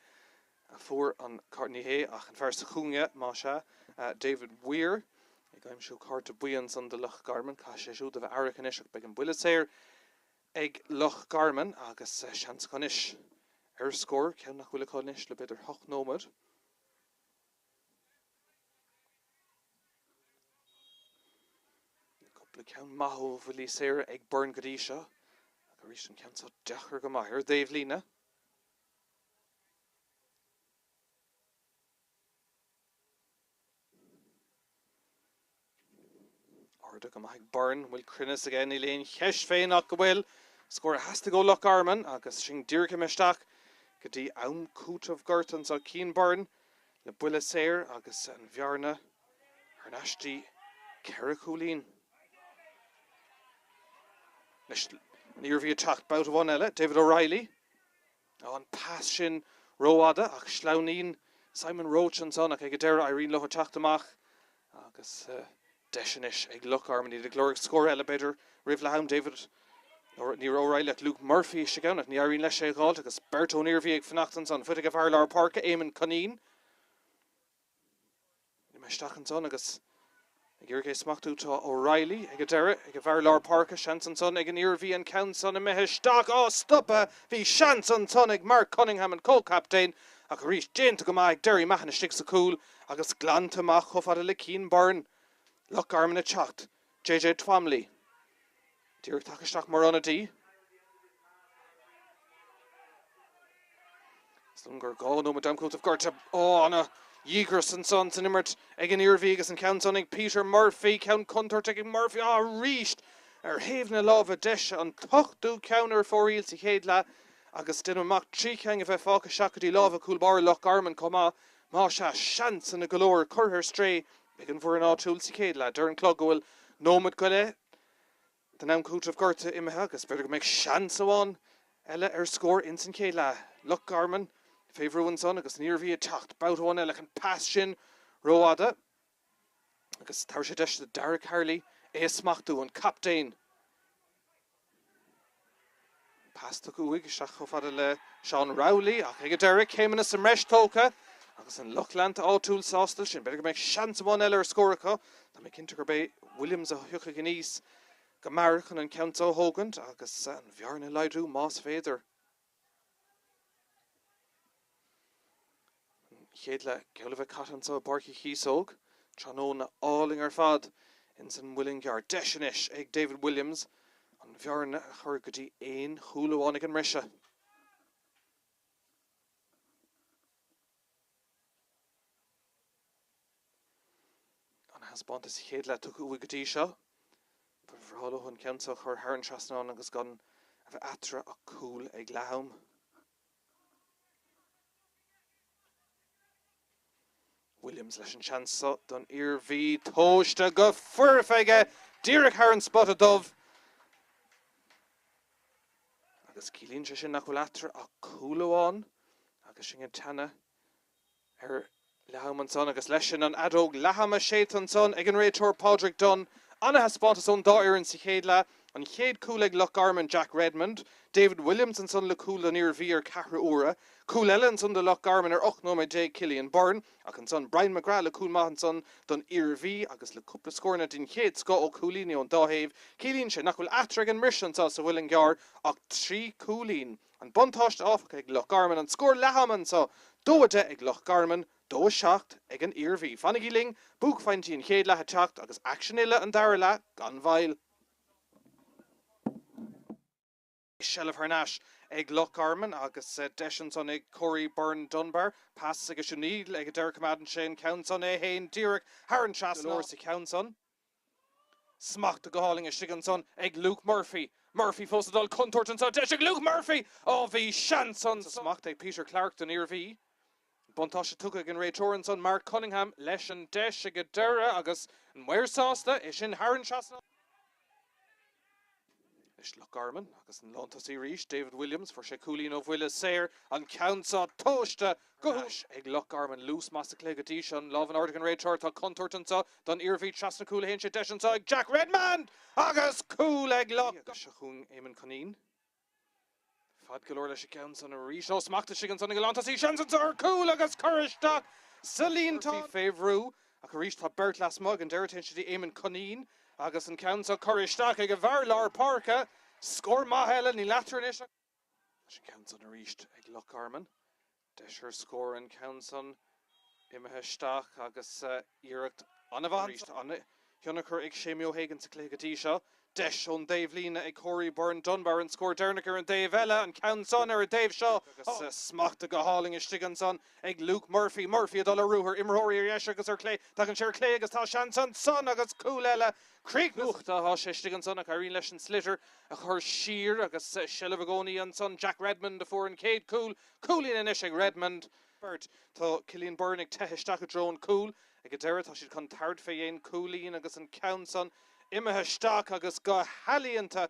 a fuair an cárta, ní hé, ach an fear sa chúinne, más ea, David Weir, ag aimsiú cárta buí ansan do Loch Garman. Caithfidh sé siúd a bheith aireach anois ach beidh an buille saor ag Loch Garman agus seans acu anois ar scór, ceann nach bhfuil acu anois le b'fhéidir 8 nóiméad. Cúpla ceann maith ó bhuillí saora ag Byrne go dtí seo ach arís an ceann seo deacair go maith ar an dtaobhlíne. Ardaithe go maith ag Byrne. An bhfuil cruinneas aige? Níl aon cheist fé ach go bhfuil. Scór a theastaigh ó Loch Garman agus sinn díreach imithe isteach go dtí am cúitimh gorta anseo. Cian Byrne le buille saor agus an bhearna thar n-ais dtí 4 chúilín. Anois an Iarmhí ag teacht babhta amháin eile. David O'Reilly. An pas sin rófhada ach sleamhnaíonn Simon Roche ansan ach ag an deireadh éiríonn leo teacht amach agus deis anois ag Loch Garman iad ag lorg scór eile b'fhéidir roimh leath am. David, ní raibh O'Reilly ach Luke Murphy istigh ann ach ní éiríonn leis é a dh'fháilt agus beirt ón Iarmhí ag fanacht ansan. Faighte ag an bhfear lár páirce, Eamon Cunneen. Imithe isteach ansan agus ag iarraidh é a smachtú tá O'Reilly ag an deireadh ag an bhfear lár páirce. Seans ansan ag an Iarmhí an ceann san imithe isteach. Á stoptha! Bhí seans ansan ag Mark Cunningham an comhchaptaen ach arís déanta go maith ag Derry Mahon istigh sa chúl agus glanta amach chomh fada le Cian Byrne. Loch Garman ag teacht. JJ Twamley díreach tagtha isteach mar ionadaí. Is dóigh liom gur 2 nóiméad d'am cúitimh gorta. Ó, ana-dhíograis ansan san imirt ag an Iarmhí agus an ceann san ag Peter Murphy. Ceann contúirteach ag Murphy. Á, arís ar thaobh na láimhe deise, an t-ochtú ceann ar fóraoil sa chéad leath agus déanaim amach 3 cheann a bheith fágtha isteach go dtí lámha cúl báire Loch Garman chomh maith. Más ea, seansanna go leor curtha ar strae ag an bhfoireann áitiúil sa chéad leath. Deir an clog go bhfuil nóiméad go leith den am cúitimh gorta imithe agus b'fhéidir go mbeidh seans amháin eile ar scór ins an chéad leath. Loch Garman fé bhrú ansan agus an Iarmhí ag teacht babhta amháin eile ach an pas sin rófhada agus tabharfaidh sé deis do Darragh Carley é a smachtú, an captaen. Pas tugtha uaidh isteach chomh fada le Seán Rowley ach ag an deireadh, céimeanna sa mbreis tógtha agus an lucht leanta áitiúil sásta leis sin. B'fhéidir go mbeidh seans amháin eile ar scór acu. Tá mé cinnte gurb é Williams a thiocfaidh aníos go mear chun an ceann seo a thógaint agus an bhearna a laghdú más féidir. An chéad leath geall le bheith caite anseo i bPáirc Uí Chíosóg. Tráthnóna álainn ar fad ins an Muileann gCearr. Deis anois ag David Williams an bhearna a chur go dtí aon chúl amháin ag an mbriseadh. An-thaispeántas sa chéad leath tugtha uaidh go dtí seo. Ba bhreá leo an ceann seo a chur thar an trasnán agus gan a bheith eatarthu ach cúl ag leath-am. Williams leis an seans seo don Iarmhí tomhaiste go foirfe aige díreach thar an spota dubh. Agus ciallaíonn sé sin nach bhfuil eatarthu ach cúl amháin agus sinn ag teannadh ar leath-am ansan agus leis sin an fheadóg leath-ama séidte ansan ag an réiteoir Pádraig Dunne. Ana-thaispeántas ón dá fhoireann sa chéad leath. An chéad cúl ag Loch Garman, Jack Redmond. David Williams ansan le cúl don Iarmhí ar ceathrú uaire. Cúl eile ansan do Loch Garman ar 18 nóiméad, Cillian Byrne. Ach ansan Brian McGrath le cúl maith ansan don Iarmhí agus le cúpla scóranna den chéad scoth ó chúilíní ón dá thaobh. Ciallaíonn sé nach bhfuil eatarthu ag an mbriseadh anso sa Mhuileann gCearr ach 3 chúilín. An buntáiste áfach ag Loch Garman, an scór leath-ama anseo, 2-10 ag Loch Garman, 2-7 ag an Iarmhí. Fanaigí linn, buaicphointí an chéad leath ag teacht agus aicsean uile an dara leath gan mhoill. Seilbh thar n-ais ag Loch Garman agus deis ansan ag Corey Byrne Dunbar. Pas aige siúd níl ag an deireadh coimeádann sé an ceann san é féin díreach thar an trasnán sa cheann san. Smachtaithe go hálainn istigh ansan ag Luke Murphy. Murphy fós ag dul contúirt anseo. Deis ag Luke Murphy! Á bhí seans ansan. Smacht ag Peter Clarke don Iarmhí. Buntáiste tugtha ag an réiteoir ansan Mark Cunningham leis an deis ag an deireadh agus an maor sásta, é sin thar an trasnán. Anois Loch Garman agus an lántosaí arís, David Williams, fuair sé cúilín ó bhuille saor, an ceann seo tomhaiste go huaisle ag Loch Garman. Luas maith sa chluiche go dtí seo, an lámh in airde ag an réiteoir, tá contúirt anseo don Iarmhí trasna cúil a théann sé, deis anseo ag Jack Redmond agus cúl ag Loch. Agus seo chugainn Éamonn Cunneen. Fad go leor leis an gceann san arís. Ó, smacht istigh ansan ag an lántosaí, seans anseo ar chúl agus curtha isteach sa líontán. Murphy fé bhrú ach arís tá beirt lasmuigh ag an deireadh téann sé dtí Éamonn Cunneen agus an ceann seo curtha isteach ag an bhfear lár páirce. Scór maith eile, níl eatarthu anois ach. Leis an gceann san arís ag Loch Garman. Deis ar scór an ceann san imithe isteach agus iarracht an-mhaith arís. An-thionchar ag Séimí O'Hagan sa chluiche go dtí seo. Deis ón dtaobhlíne ag Corey Byrne Dunbar, an scór deireanach ar an dtaobh eile, an ceann san ar an dtaobh seo agus smachtaithe go hálainn istigh ansan ag Luke Murphy. Murphy ag dul ar ruathar, imreoirí ar dheis agus ar chlé. Tagann sé ar chlé agus tá seans ansan agus cúl eile. Críochnaithe. Tá sé istigh ansan ach éiríonn leis an sliotar a chur siar agus seilbh i gcónaí ansan. Jack Redmond a fuair an chéad chúl. Cúilín anois ag Redmond. Beirt. Tá Cillian Byrne ag teitheadh isteach i dtreo an chúil. Ag an deireadh tá siad chun tabhairt fé dhéin cúilín agus an ceann san imithe isteach agus go healaíonta.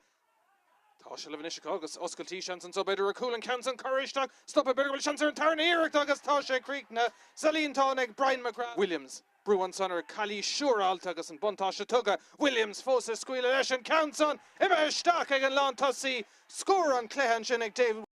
Tá seilbh anois acu agus oscailtí seans anso b'fhéidir ar chúl an ceann san curtha isteach. Stoptha b'fhéidir go bhfuil seans ar an tarna iarracht agus tá sé críochnaithe sa líontán ag Brian McGrath. Williams. Brú ansan ar Caillí siúrálta agus an buntáiste tugtha. Williams fós ag scaoileadh leis an ceann san imithe isteach ag an lántosaí. Scór an chluiche ansin ag David.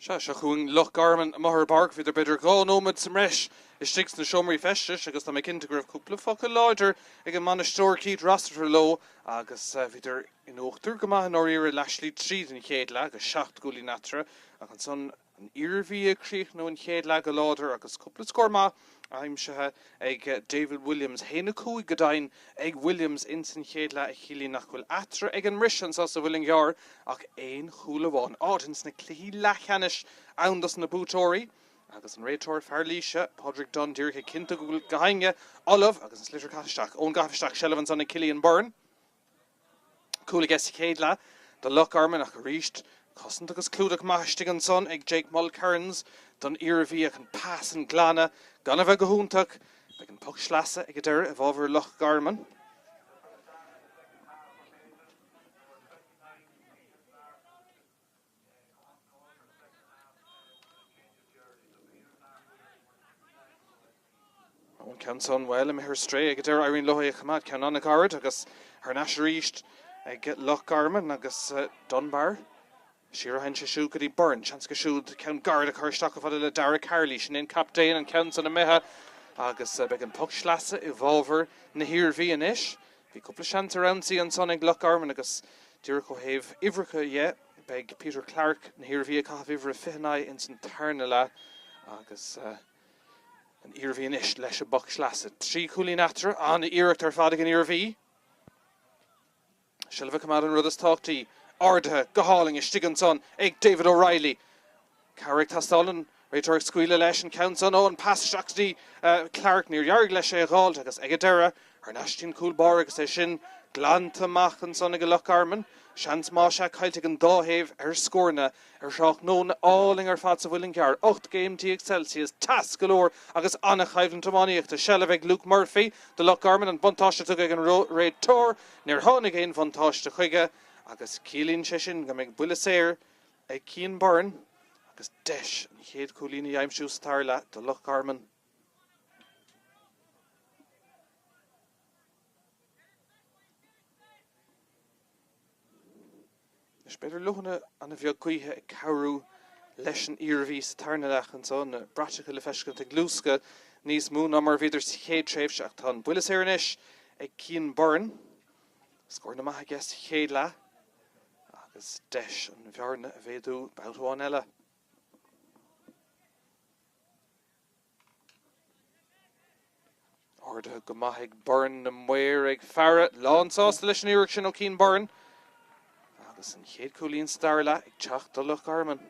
Sea, seo chugainn Loch Garman amuigh ar an bpáirc. Bhíodar b'fhéidir 2 nóiméad sa mbreis istigh sna seomraí feistis agus tá mé cinnte go raibh cúpla focal láidir ag an mbainisteoir Keith Rossiter leo agus bhíodar in uachtar go maith i ndáiríre leathshlí tríd an chéad leath agus 7 gcúilín eatarthu ach ansan An Iarmhí ag críochnú an chéad leath go láidir agus cúpla scór maith aimsithe ag David Williams. 1, 5 go deimhin ag Williams ins an chéad leath a chiallaíonn nach bhfuil eatarthu ag an mbriseadh anseo sa Mhuileann gCearr ach aon chúl amháin. Áit ins na cluichí leathcheannais ann dos na buaiteoirí agus an réiteoir fear Laoise, Pádraig Dunne, díreach ag cinntiú go bhfuil gach éinne ullamh agus an sliotar caite isteach ón gcaitheamh isteach seilbh ansan ag Cillian Byrne. Cúl aige sa chéad leath do Loch Garman ach arís cosaint agus clúdach maith istigh ansan ag Jake Mulkerrins don Iarmhí ach an pas, an glanadh gan a bheith go hiontach. Beidh an poc sleasa ag an deireadh i bhfabhar Loch Garman. An ceann san, bhuel, imithe ar strae ag an deireadh éiríonn leo é a choimeád. Ceann an-ghairid agus thar n-ais arís ag Loch Garman agus Dunbar. Siar a théann sé siúd go dtí Byrne. Seans aige siúd ceann gairid a chur isteach chomh fada le Dara Carley. Sin é an captaen, an ceann san imithe agus beidh an poc sleasa i bhfabhar na hIarmhí anois. Bhí cúpla seans ar ionsaí ansan ag Loch Garman agus díreach ó thaobh uimhreacha dhe, beidh Peter Clarke na hIarmhí ag caitheamh uimhir a 29 ins an tarna leath agus an Iarmhí anois leis an bpoc sleasa. 3 chúilín eatarthu, an-iarracht ar fad ag an Iarmhí. Seilbh a choimeád an rud is tábhachtaí. Ardaithe go hálainn istigh ansan ag David O'Reilly. Cabhair ag teastáil, an réiteoir ag scaoileadh leis an ceann san. Ó, an pas isteach go dtí Clarke, níor éirigh leis é a dh'fháilt agus ag an deireadh, thar n-ais dtí an cúl báire agus é sin glanta amach ansan ag Loch Garman. Seans maith sea caillte ag an dá thaobh ar scóranna ar thráthnóna álainn ar fad sa Mhuileann gCearr. 18 gcéim Celsius, teas go leor agus an-choimhlint iománaíochta. Seilbh ag Luke Murphy do Loch Garman, an buntáiste tugtha ag an réiteoir. Níor tháinig aon bhuntáiste chuige agus ciallaíonn sé sin go mbeidh buille saor ag Cian Byrne agus deis an chéad chúilín a aimsiú sa dara leath do Loch Garman. Anois b'fhéidir leoithne an-bheag gaoithe ag cabhrú leis an Iarmhí sa tarna leath anseo, na bratacha le feiscint ag luascadh níos mó ná mar a bhíodar sa chéad tréimhse ach tá an buille saor anois ag Cian Byrne. Scóranna maithe aige sa chéad leath agus deis an bhearna a mhéadú babhta amháin eile. Ardaithe go maith ag Byrne, na maoir ag faire. Lán sásta leis an iarracht sin ó Cian Byrne. Agus an chéad cúilín sa dara leath ag teacht do Loch Garman.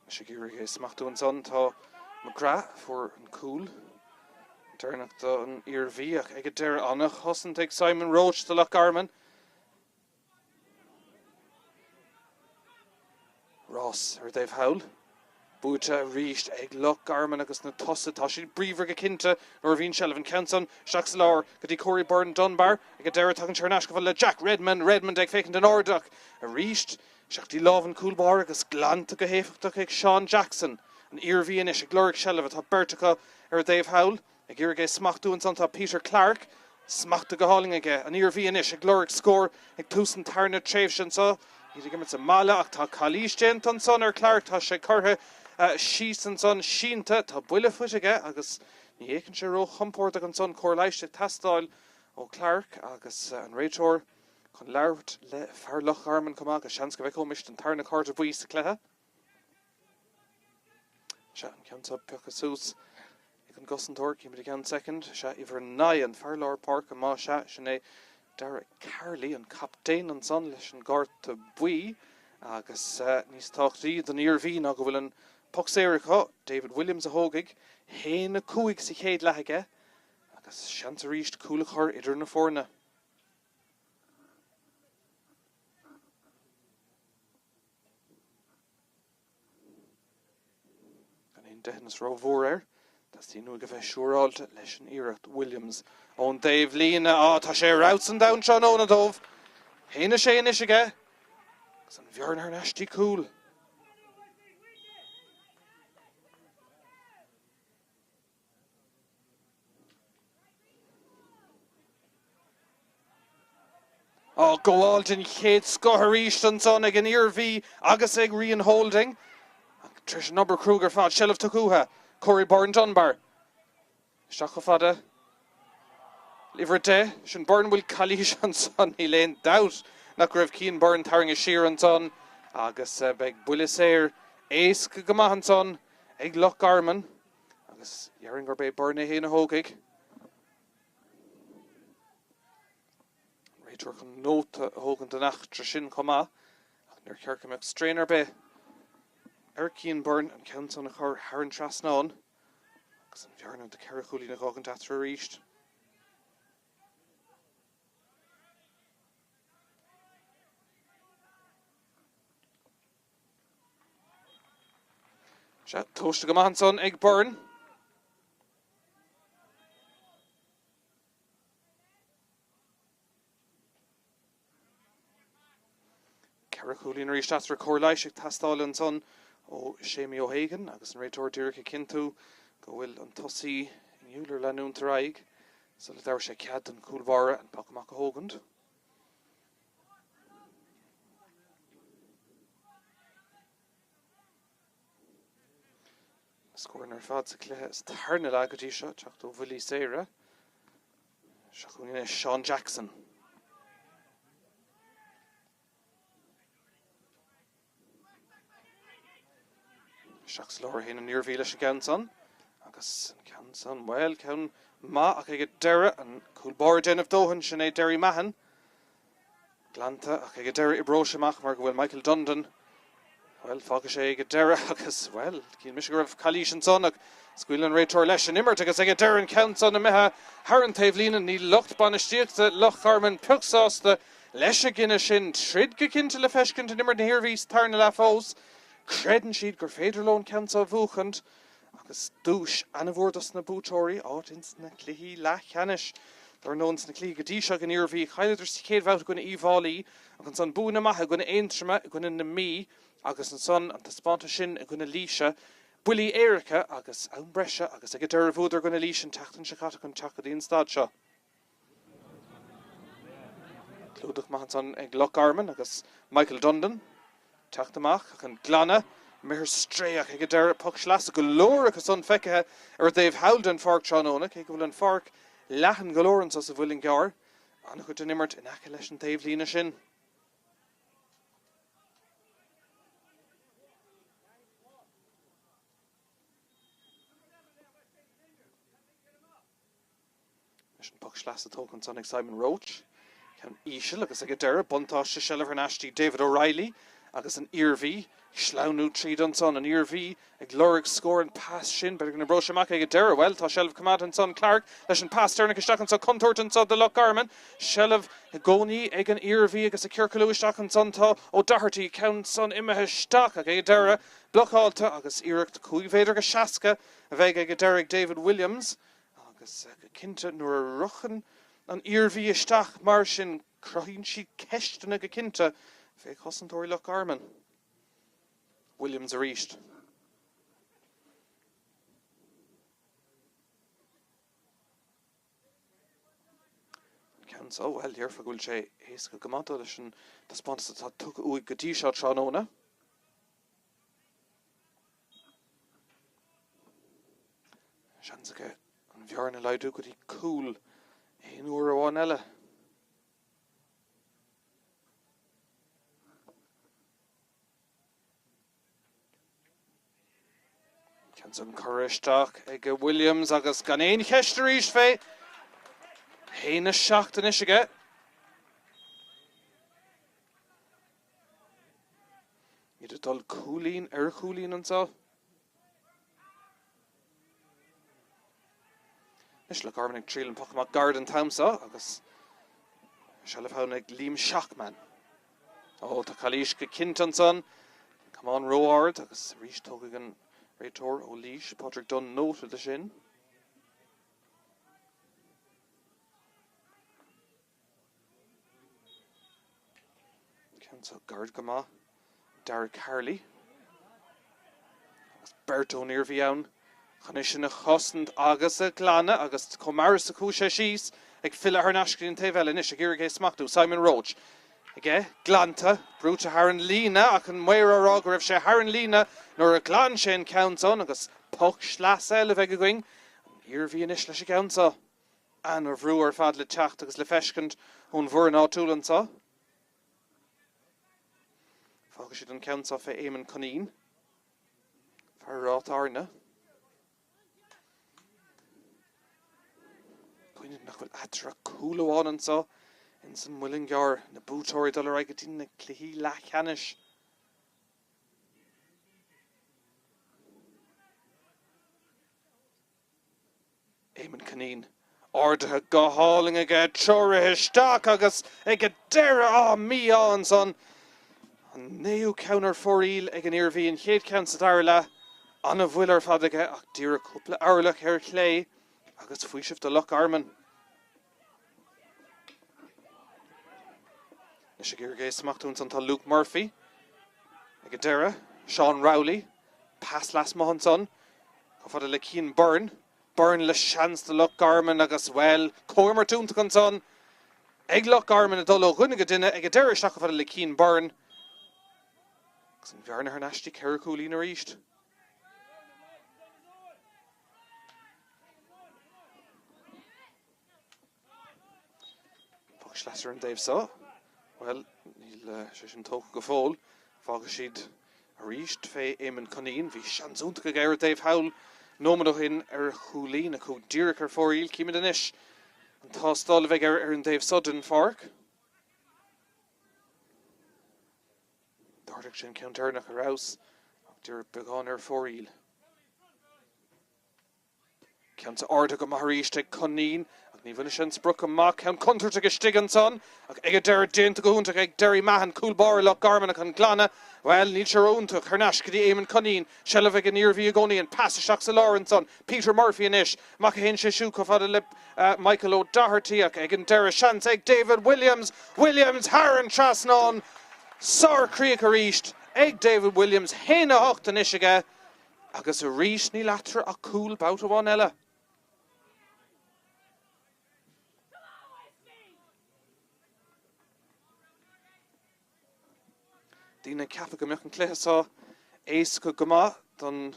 Anois ag iarraidh é smachtú ansan tá McGrath, a fuair an cúl deireanach don Iarmhí ach ag an deireadh an-chosaint ag Simon Roche do Loch Garman. Rás ar an dtaobh thall. Buaite arís ag Loch Garman agus na tosaithe, tá siad bríomhar go cinnte nuair a bhíonn seilbh an ceann san isteach sa lár go dtí Corey Byrne Dunbar. Ag an deireadh tagann sé thar n-ais chomh fada le Jack Redmond, Redmond ag féachaint in airde ach arís Isteach dtí lámh an cúl báire agus glanta go héifeachtach ag Seán Jackson. An Iarmhí anois ag lorg seilbhe. Tá beirt acu ar an dtaobh thall. Ag iarraidh é smachtú ansan tá Peter Clarke. Smachtaithe go hálainn aige. An Iarmhí anois ag lorg scór ag tús an tarna tréimhse anseo. Iad ag imirt sa mbaile ach tá calaois déanta ansan ar Clarke. Tá sé curtha síos ansan sínte. Tá buille faighte aige agus ní fhéachann sé ró-chompordach ansan. Cóir leighis ag teastáil ó Clarke agus an réiteoir Chun labhairt le fear Loch Garman chomh maith agus seans go bhfeicfeoimis an tarna cárta buí sa chluiche. Sea, an ceann seo pioctha suas ag an gcosantóir, címid i gceann soicind. Sea, uimhir 9, an fear lár páirce, más ea, sin é Dara Carley, an captaen ansan leis an gcárta buí. Agus níos tábhachtaí don Iarmhí ná go bhfuil an poc saor acu, David Williams a thógfaidh, 1-5 sa chéad leath aige agus seans arís cúl a chur idir na foirne. Gan aon deitheanas rómhór air, teastaíonn uaidh a bheith siúráilte leis an iarracht. Williams ón dtaobhlíne. Á, tá sé ar fheabhas an domhan tráthnóna dóibh. 1-6 anois aige agus an bhearna thar n-ais dtí cúl. Á gabháil den chéad scoth arís ansan ag an Iarmhí agus ag Rian Holding. Ach tar éis an obair cruaidh ar fad, seilbh tugtha uathu. Corey Byrne Dunbar. Isteach chomh fada le uimhir 10, sin Byrne bhfuil calaois ansan, níl aon dabht nach raibh Cian Byrne tarraingthe siar ansan agus beidh buille saor éasca go maith ansan ag Loch Garman agus déarfainn gurb é Byrne é féin a thógfaidh. An réiteoir chun nóta a thógaint den eachtra sin chomh maith ach níor cheart go mbeadh strain ar bith ar Cian Byrne an ceann san a chur thar an trasnán agus an bhearna de cheithre chúilín a dh'fhágaint eatarthu arís. Sea, tomhaiste go maith ansan ag Byrne. 4 chúilín arís eatarthu cóir leighis ag teastáil ansan ó Séimí O'Hagan agus an réiteoir díreach ag cinntiú go bhfuil an tosaí inniúil ar leanúint ar aghaidh sula dtabharfaidh sé cead don chúl báire an poc amach a thógaint. Na scóranna ar fad sa chluiche sa tarna leath go dtí seo, teacht ó bhuillí saora. Seo chugainn anois Seán Jackson. Isteach sa lár a théann an Iarmhí leis an gceann san. Agus an ceann san, bhuel, ceann maith ach ag an deireadh, an cúl báire ag déanamh dóthain, sin é Derry Mahon. Glanta ach ag an deireadh oibreoidh sé amach mar go bhfuil Michael Dundon, bhuel, fágfaidh sé ag an deireadh agus, bhuel, shíl mise go raibh calaois ansan ach scaoileann an réiteoir leis an imirt agus ag an deireadh an ceann san imithe thar an taobhlíne. Níl lucht bainistíochta Loch Garman pioc sásta leis an gcinneadh sin. Troid go cinnte le feiscint in imirt na hIarmhí sa tarna leath fós. Creideann siad gur féidir leo an ceann seo a bhuachaint. Agus duais ana-mhór dos na buaiteoirí, áit ins na cluichí leathcheannais. Dar ndóigh, ins na cluichí go dtí seo ag an Iarmhí, chailleadar sa chéad bhabhta i gcoinne Uíbh Fhailí, ach ansan buanna maithe i gcoinne Aontroma, i gcoinne na Mí, agus ansan an taispeántas sin i gcoinne Laoise, buillí éirice agus am breise, agus ag an deireadh bhuadar i gcoinne Laoise an tseachtain seo caite chun teacht go dtí an staid seo. Clúdach maith ansan ag Loch Garman agus Michael Dundon teacht amach ach an glanadh imithe ar strae ach ag an deireadh poc sleasa go leor acu san feicthe ar an dtaobh thall den pháirc tráthnóna cé go bhfuil an pháirc leathan go leor anso sa Mhuileann gCearr. An-chuid den imirt in aice leis an taobhlíne sin. Leis an bpoc sleasa tógtha ansan ag Simon Roche. Ceann íseal agus ag an deireadh, buntáiste seilbh thar n-ais dtí David O'Reilly agus an Iarmhí ag sleamhnú tríd ansan. An Iarmhí ag lorg scór an pas sin. B'fhéidir go n-oibreoidh sé amach ag an deireadh. Bhuel, tá seilbh coimeádta ansan. Clarke leis an pas deireanach isteach anso. Contúirt anso do Loch Garman. Seilbh i gcónaí ag an Iarmhí agus ag ciorcalú isteach ansan tá O'Doherty. Ceann san imithe isteach ach ag an deireadh blocáilte agus iarracht 5 mhéadar go 60 a bheidh ag an deireadh ag David Williams. Agus go cinnte, nuair a rochann an Iarmhí isteach mar sin, cruthaíonn siad ceisteanna go cinnte fé chosantóirí Loch Garman. Williams arís. An ceann so, bhuel, déarfá go bhfuil sé éasca go maith dó leis an taispeántas atá tugtha uaidh go dtí seo tráthnóna. Seans aige an bhearna a laghdú go dtí cúl aon uair amháin eile. Ceann san curtha isteach ag Williams agus gan aon cheist arís fé. 1-7 anois aige. Iad ag dul cúilín ar chúilín anseo. Anois Loch Garman ag triail an poc amach gairid an t-am seo agus seilbh ann ag Liam Shachman. Ó, tá calaois go cinnte ansan. Camán ró-ard agus arís tógfaidh an réiteoir ó Laois, Padraig Dunne, nóta de sin. Ceann seo gairid go maith. Darragh Carley. Agus beirt ón Iarmhí ann chun é sin a chosaint agus a ghlanadh agus chomh mear is a chuaigh sé síos. Ag filleadh thar n-ais go dtí an taobh eile anois ag iarraidh é a smachtú, Simon Roche aige, glanta, brúite thar an líne ach an maor á rá go raibh sé thar an líne nuair a ghlan sé an ceann san agus poc sleasa eile a bheidh againn. An Iarmhí anois leis an gceann seo. Ana-bhrú ar fad le teacht agus le feiscint ón bhfoireann áitiúil anso. Fágfaidh siad an ceann seo fé Éamonn Cunneen, fear Ráth Airne. Cuimhnigh nach bhfuil eatarthu ach cúl amháin anso ins an Muileann gCearr, na buaiteoirí ag dul ar aghaidh go dtí na cluichí leathcheannais. Éamonn Cunneen ardaithe go hálainn aige, treoraithe isteach agus ag an deireadh, á, mí-ádh ansan. An naoú ceann ar fóraoil ag an Iarmhí, an chéad cheann sa dara leath. An-bhuille ar fad aige ach díreach cúpla orlach ar chlé agus faoiseamh do Loch Garman. Anois ag iarraidh é a smachtú ansan tá Luke Murphy. Ag an deireadh, Seán Rowley. Pas lasmuigh ansan. Chomh fada le Cian Byrne. Byrne le seans do Loch Garman agus, bhuel, comhimirt iontach ansan ag Loch Garman ag dul ó dhuine go duine ag an deireadh isteach chomh fada le Cian Byrne. Agus an bhearna thar n-ais dtí 4 chúilín arís. Poc sleasa ar an dtaobh seo. Bhuel, níl sé sin tógtha go fóill. Fágfaidh siad arís fé Éamonn Cunneen. Bhí seans iontach aige ar an dtaobh thall nóiméad ó shin ar chúilín a chuaigh díreach ar fóraoil. Címid anois an tástáil a bheidh air ar an dtaobh seo den pháirc. D'ardaigh sé an ceann deireanach ar fheabhas ach díreach beagán ar fóraoil. Ceann seo ardaithe go maith arís ag Cunneen ach ní bhainfidh sé an sprioc amach. Ceann contúirteach istigh ansan ach ag an deireadh déanta go hiontach ag Derry Mahon, cúl báire Loch Garman ach an glanadh, bhuel, níl sé ró-iontach. Thar n-ais go dtí Éamonn Cunneen, seilbh ag an Iarmhí i gcónaí, an pas isteach sa lár ansan. Peter Murphy anois, amach a théann sé siúd chomh fada le Michael O'Doherty ach ag an deireadh seans ag David Williams. Williams thar an trasnán! Sár-chríoch arís ag David Williams, 1-8 anois aige. Agus arís níl eatarthu ach cúl babhta amháin eile. Daoine ag ceapadh go mbeadh an cluiche seo éasca go maith don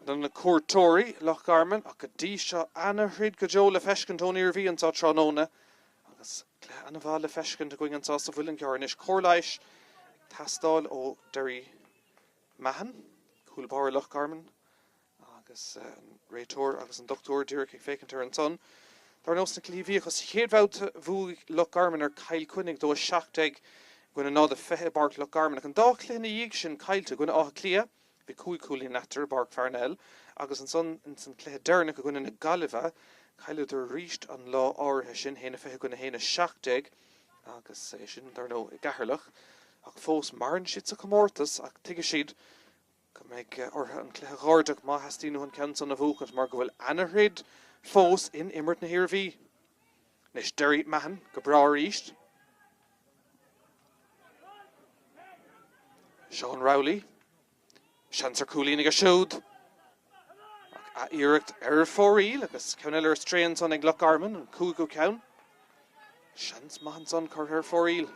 do na cuairteoirí, Loch Garman, ach go dtí seo ana-throid go deo le feiscint ón Iarmhí anseo tráthnóna agus cluiche ana-mhaith le feiscint againn anseo sa Mhuileann gCearr anois. Cóir leighis ag teastáil ó Derry Mahon, cúl báire Loch Garman agus an réiteoir agus an dochtúir díreach ag féachaint air ansan. Dar ndóigh sna cluichí a bhí acu sa chéad bhabhta bhuaigh Loch Garman ar Chill Chainnigh 2-17 i gcoinne 0-20 i bPáirc Loch Garman ach an dá chluiche ina dhiaidh sin caillte i gcoinne Átha Cliath bhí 5 chúilín eatarthu i bPáirc Pharnell agus ansan ins an cluiche deireanach i gcoinne na Gaillimhe chailleadar arís an lá áirithe sin 1-20 i gcoinne 1-17 agus é sin, dar ndóigh, i gCeatharlach, ach fós maireann siad sa chomórtas ach tuigfidh siad go mbeidh orthu an cluiche a ghairdeach má theastaíonn uathu an ceann san a bhuachaint mar go bhfuil ana-throid fós in imirt na hIarmhí. Anois Derry Mahon go breá arís. Seán Rowley. Seans ar chúilín aige siúd. Ach iarracht ar fóraoil agus ceann eile ar strae ansan ag Loch Garman, an cúigiú ceann. Seans maith ansan curtha ar fóraoil.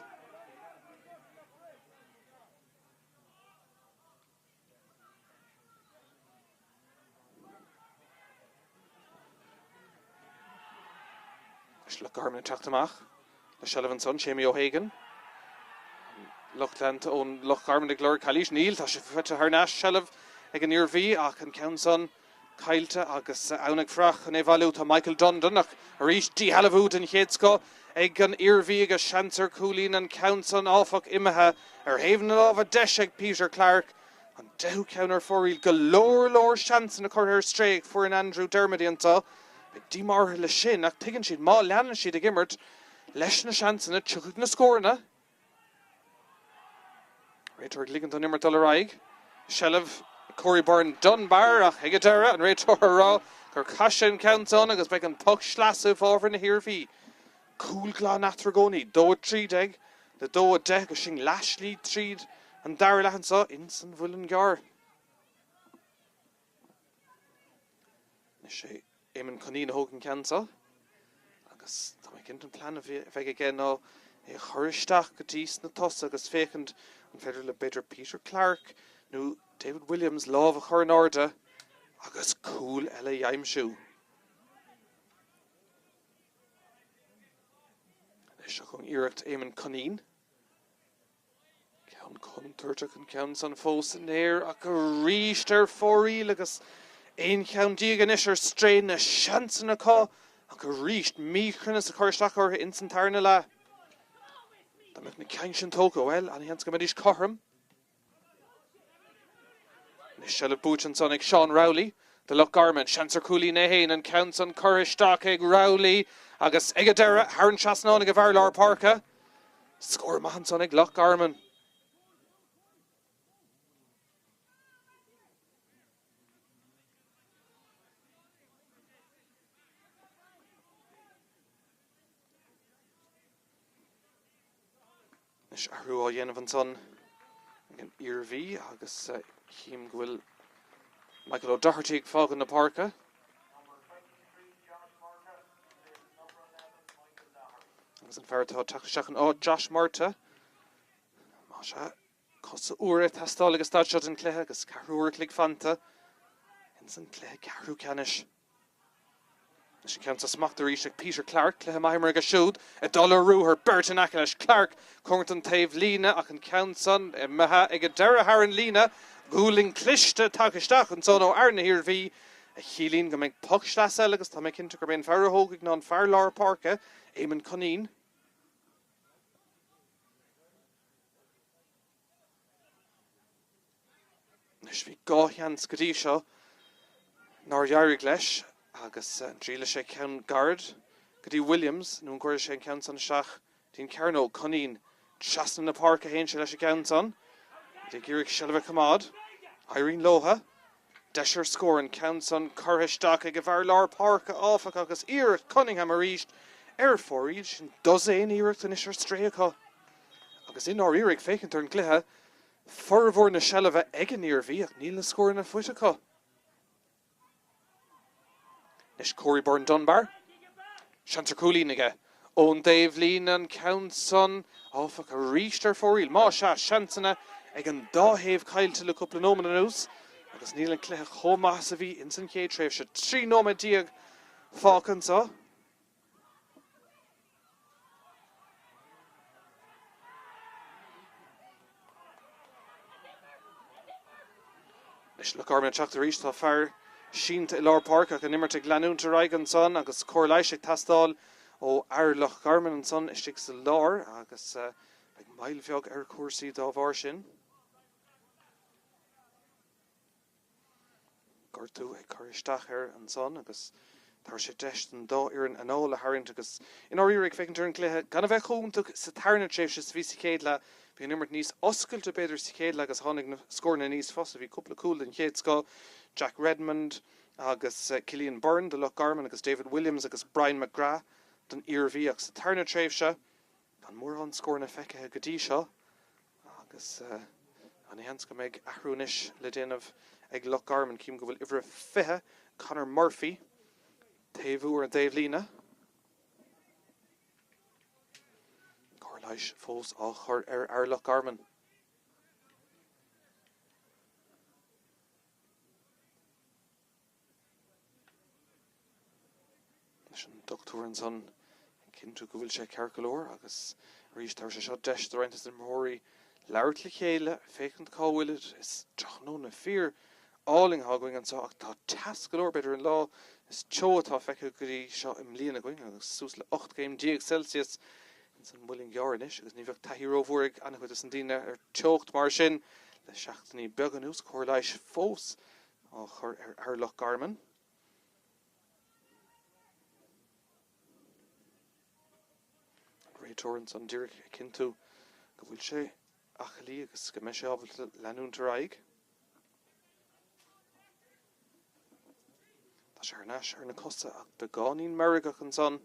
Anois Loch Garman ag teacht amach le seilbh ansan, Séimí O'Hagan. Lucht leanta ón Loch Garman ag lorg calaois. Níl, tá sé faighte thar n-ais, seilbh ag an Iarmhí ach an ceann san caillte agus ann ag fuireach chun é bhailiú tá Michael Dundon ach arís díshealbhú den chéad scoth ag an Iarmhí agus seans ar chúilín an ceann san áfach imithe ar thaobh na láimhe deise ag Peter Clarke. An deichiú ceann ar fóraoil, go leor leor seansanna curtha ar strae ag foireann Andrew Dermody anseo. Beidh díomá orthu leis sin ach tuigeann siad má leanann siad ag imirt leis na seansanna tiocfaidh na scóranna. Réiteoir ag ligint don imirt dul ar aghaidh. Seilbh ag Corey Byrne Dunbar ach ag an deireadh an réiteoir a rá gur chaith sé an ceann san agus beidh an poc sleasa i bhfabhar na hIarmhí. Cúl glan eatarthu i gcónaí, 2-13 le 2-10 agus sinn leathshlí tríd an dara leath anseo ins an Mhuileann gCearr. Anois é Éamonn Cunneen a thóg an ceann seo. Agus tá mé cinnte an plean a bheidh aige ná é a chur isteach go dtí sna tosaithe agus féachaint an féidir le b'fhéidir Peter Clarke nó David Williams lámh a chur in airde agus cúl eile a aimsiú. Anois seo chugainn iarracht Éamonn Cunneen. Ceann contúirteach an ceann san fós in aer ach arís ar fóraoil agus 11 cheann anois ar strae na seansanna acu ach arís míchruinneas ag cur isteach orthu ins an tarna leath. Dá mbeadh na cinn sin tógtha, bhuel, an-sheans go mbeidís cothrom. Anois seilbh buaite ansan ag Seán Rowley do Loch Garman. Seans ar chúilín é féin, an ceann san curtha isteach ag Rowley agus ag an deireadh thar an trasnán ag an bhfear lár páirce. Scór maith ansan ag Loch Garman. Anois athrú á dhéanamh ansan ag an Iarmhí agus chím go bhfuil Michael O'Doherty ag fágáil na páirce. Agus an fear atá ag teacht isteach ina áit, Josh Murtagh. Más ea, cosa úra ag teastáil ag an staid seo den chluiche agus ceathrú uair a chloig fanta ins an cluiche ceathrú ceannais. Anois an ceann seo smachtaithe arís ag Peter Clarke, cluiche maith imeartha aige siúd, ag dul ar ruathar, beirt in aice leis, Clarke cóngarach don taobh líne ach an ceann san imithe ag an deireadh thar an líne, gualainn cliste tagtha isteach ansan ó fhear na hIarmhí a chiallaíonn go mbeidh poc sleasa eile agus tá mé cinnte gurb é an fear a thógfaidh ná an fear lár páirce, Éamonn Cunneen. Anois bhí 2 sheans go dtí seo nár éirigh leis agus an dtriailfidh sé ceann gairid go dtí Williams nó an gcuirfidh sé an ceann san isteach dtí an cearnóg. Cunneen trasna na páirce a théann sé leis an gceann san. Iad ag iarraidh seilbh a choimeád. Éiríonn leotha. Deis ar scór an ceann san curtha isteach ag an bhfear lár páirce áfach agus iarracht Cunningham arís ar fóraoil. Sin dosaen iarracht anois ar strae acu agus i ndáiríre ag féachaint ar an gcluiche Formhór na seilbhe ag an Iarmhí ach níl na scóranna faighte acu. Anois Corey Byrne Dunbar. Seans ar chúilín aige ón dtaobhlíne an ceann san, áfach, arís ar fóraoil. Más ea, seansanna ag an dá thaobh caillte le cúpla nóiméad anuas agus níl an cluiche chomh maith is a bhí ins an chéad tréimhse. 13 nóiméad fágtha anseo. Anois Loch Garman ag teacht arís, tá fear sínte i lár páirce ach an imirt ag leanúint ar aghaidh ansan agus cóir leighis ag teastáil ó fhear Loch Garman ansan istigh sa lár agus beidh moill bheag ar chúrsaí dá bharr sin. Gortú ag cur isteach air ansan agus tabharfaidh sé deis don dá fhoireann anáil a tharraingt agus i ndáiríre ag féachaint ar an gcluiche gan a bheith chomh iontach sa tarna tréimhse is a bhí sa chéad leath. Bhí an imirt níos oscailte b'fhéidir sa chéad leath agus tháinig na scóranna níos fusa. Bhí cúpla cúl den chéad scoth, Jack Redmond agus Cillian Byrne do Loch Garman agus David Williams agus Brian McGrath don Iarmhí ach sa tarna tréimhse gan mórán scóranna feicthe go dtí seo. Agus an-sheans go mbeidh athrú anois le déanamh ag Loch Garman. Cím go bhfuil uimhir a 20, Conor Murphy, taobhú ar an dtaobhlíne. Cóir leighis fós á chur ar fhear Loch Garman. Leis an dochtúir ansan ag cinntiú go bhfuil sé ceart go leor agus arís tabharfaidh sé seo deis do roinnt de na himreoirí labhairt le chéile, féachaint cá bhfuilid. Is tráthnóna fíor álainn atá againn anseo ach tá teas go leor, b'fhéidir an lá is teo atá feicthe go dtí seo i mbliana againn agus suas le 18 gcéim Celsius ins an Muileann gCearr anois agus ní bheadh taithí rómhór ag an-chuid des na daoine ar teocht mar sin le seachtainí beaga anuas, cóir leighis fós á chur ar fhear Loch Garman. An réiteoir ansan díreach ag cinntiú go bhfuil sé aclaí agus go mbeidh sé ábalta leanúint ar aghaidh. Tá sé thar n-ais ar na cosa ach beagáinín meirgeach ansan.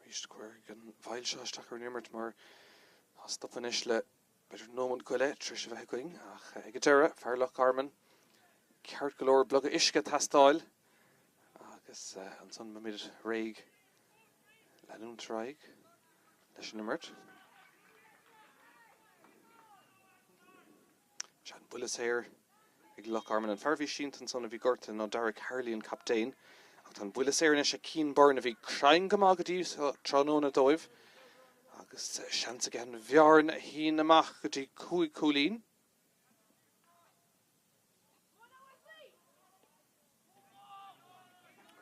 Arís, cuirfidh an mhoill seo isteach ar an imirt mar tá stop anois le. B'fhéidir nóiméad go leith tar éis a bheith againn ach ag an deireadh, fear Loch Garman, ceart go leor bloga uisce ag teastáil agus ansan beimid réidh leanúint ar aghaidh leis an imirt. Sea, an buille saor ag Loch Garman. An fear a bhí sínte ansan a bhí gortaithe ná Darragh Harley, an captaen. Ach tá an buille saor anois ag Cian Byrne a bhí cruinn go maith go dtí seo tráthnóna dóibh agus seans aige an bhearna a shíneadh amach go dtí chúig chúilín.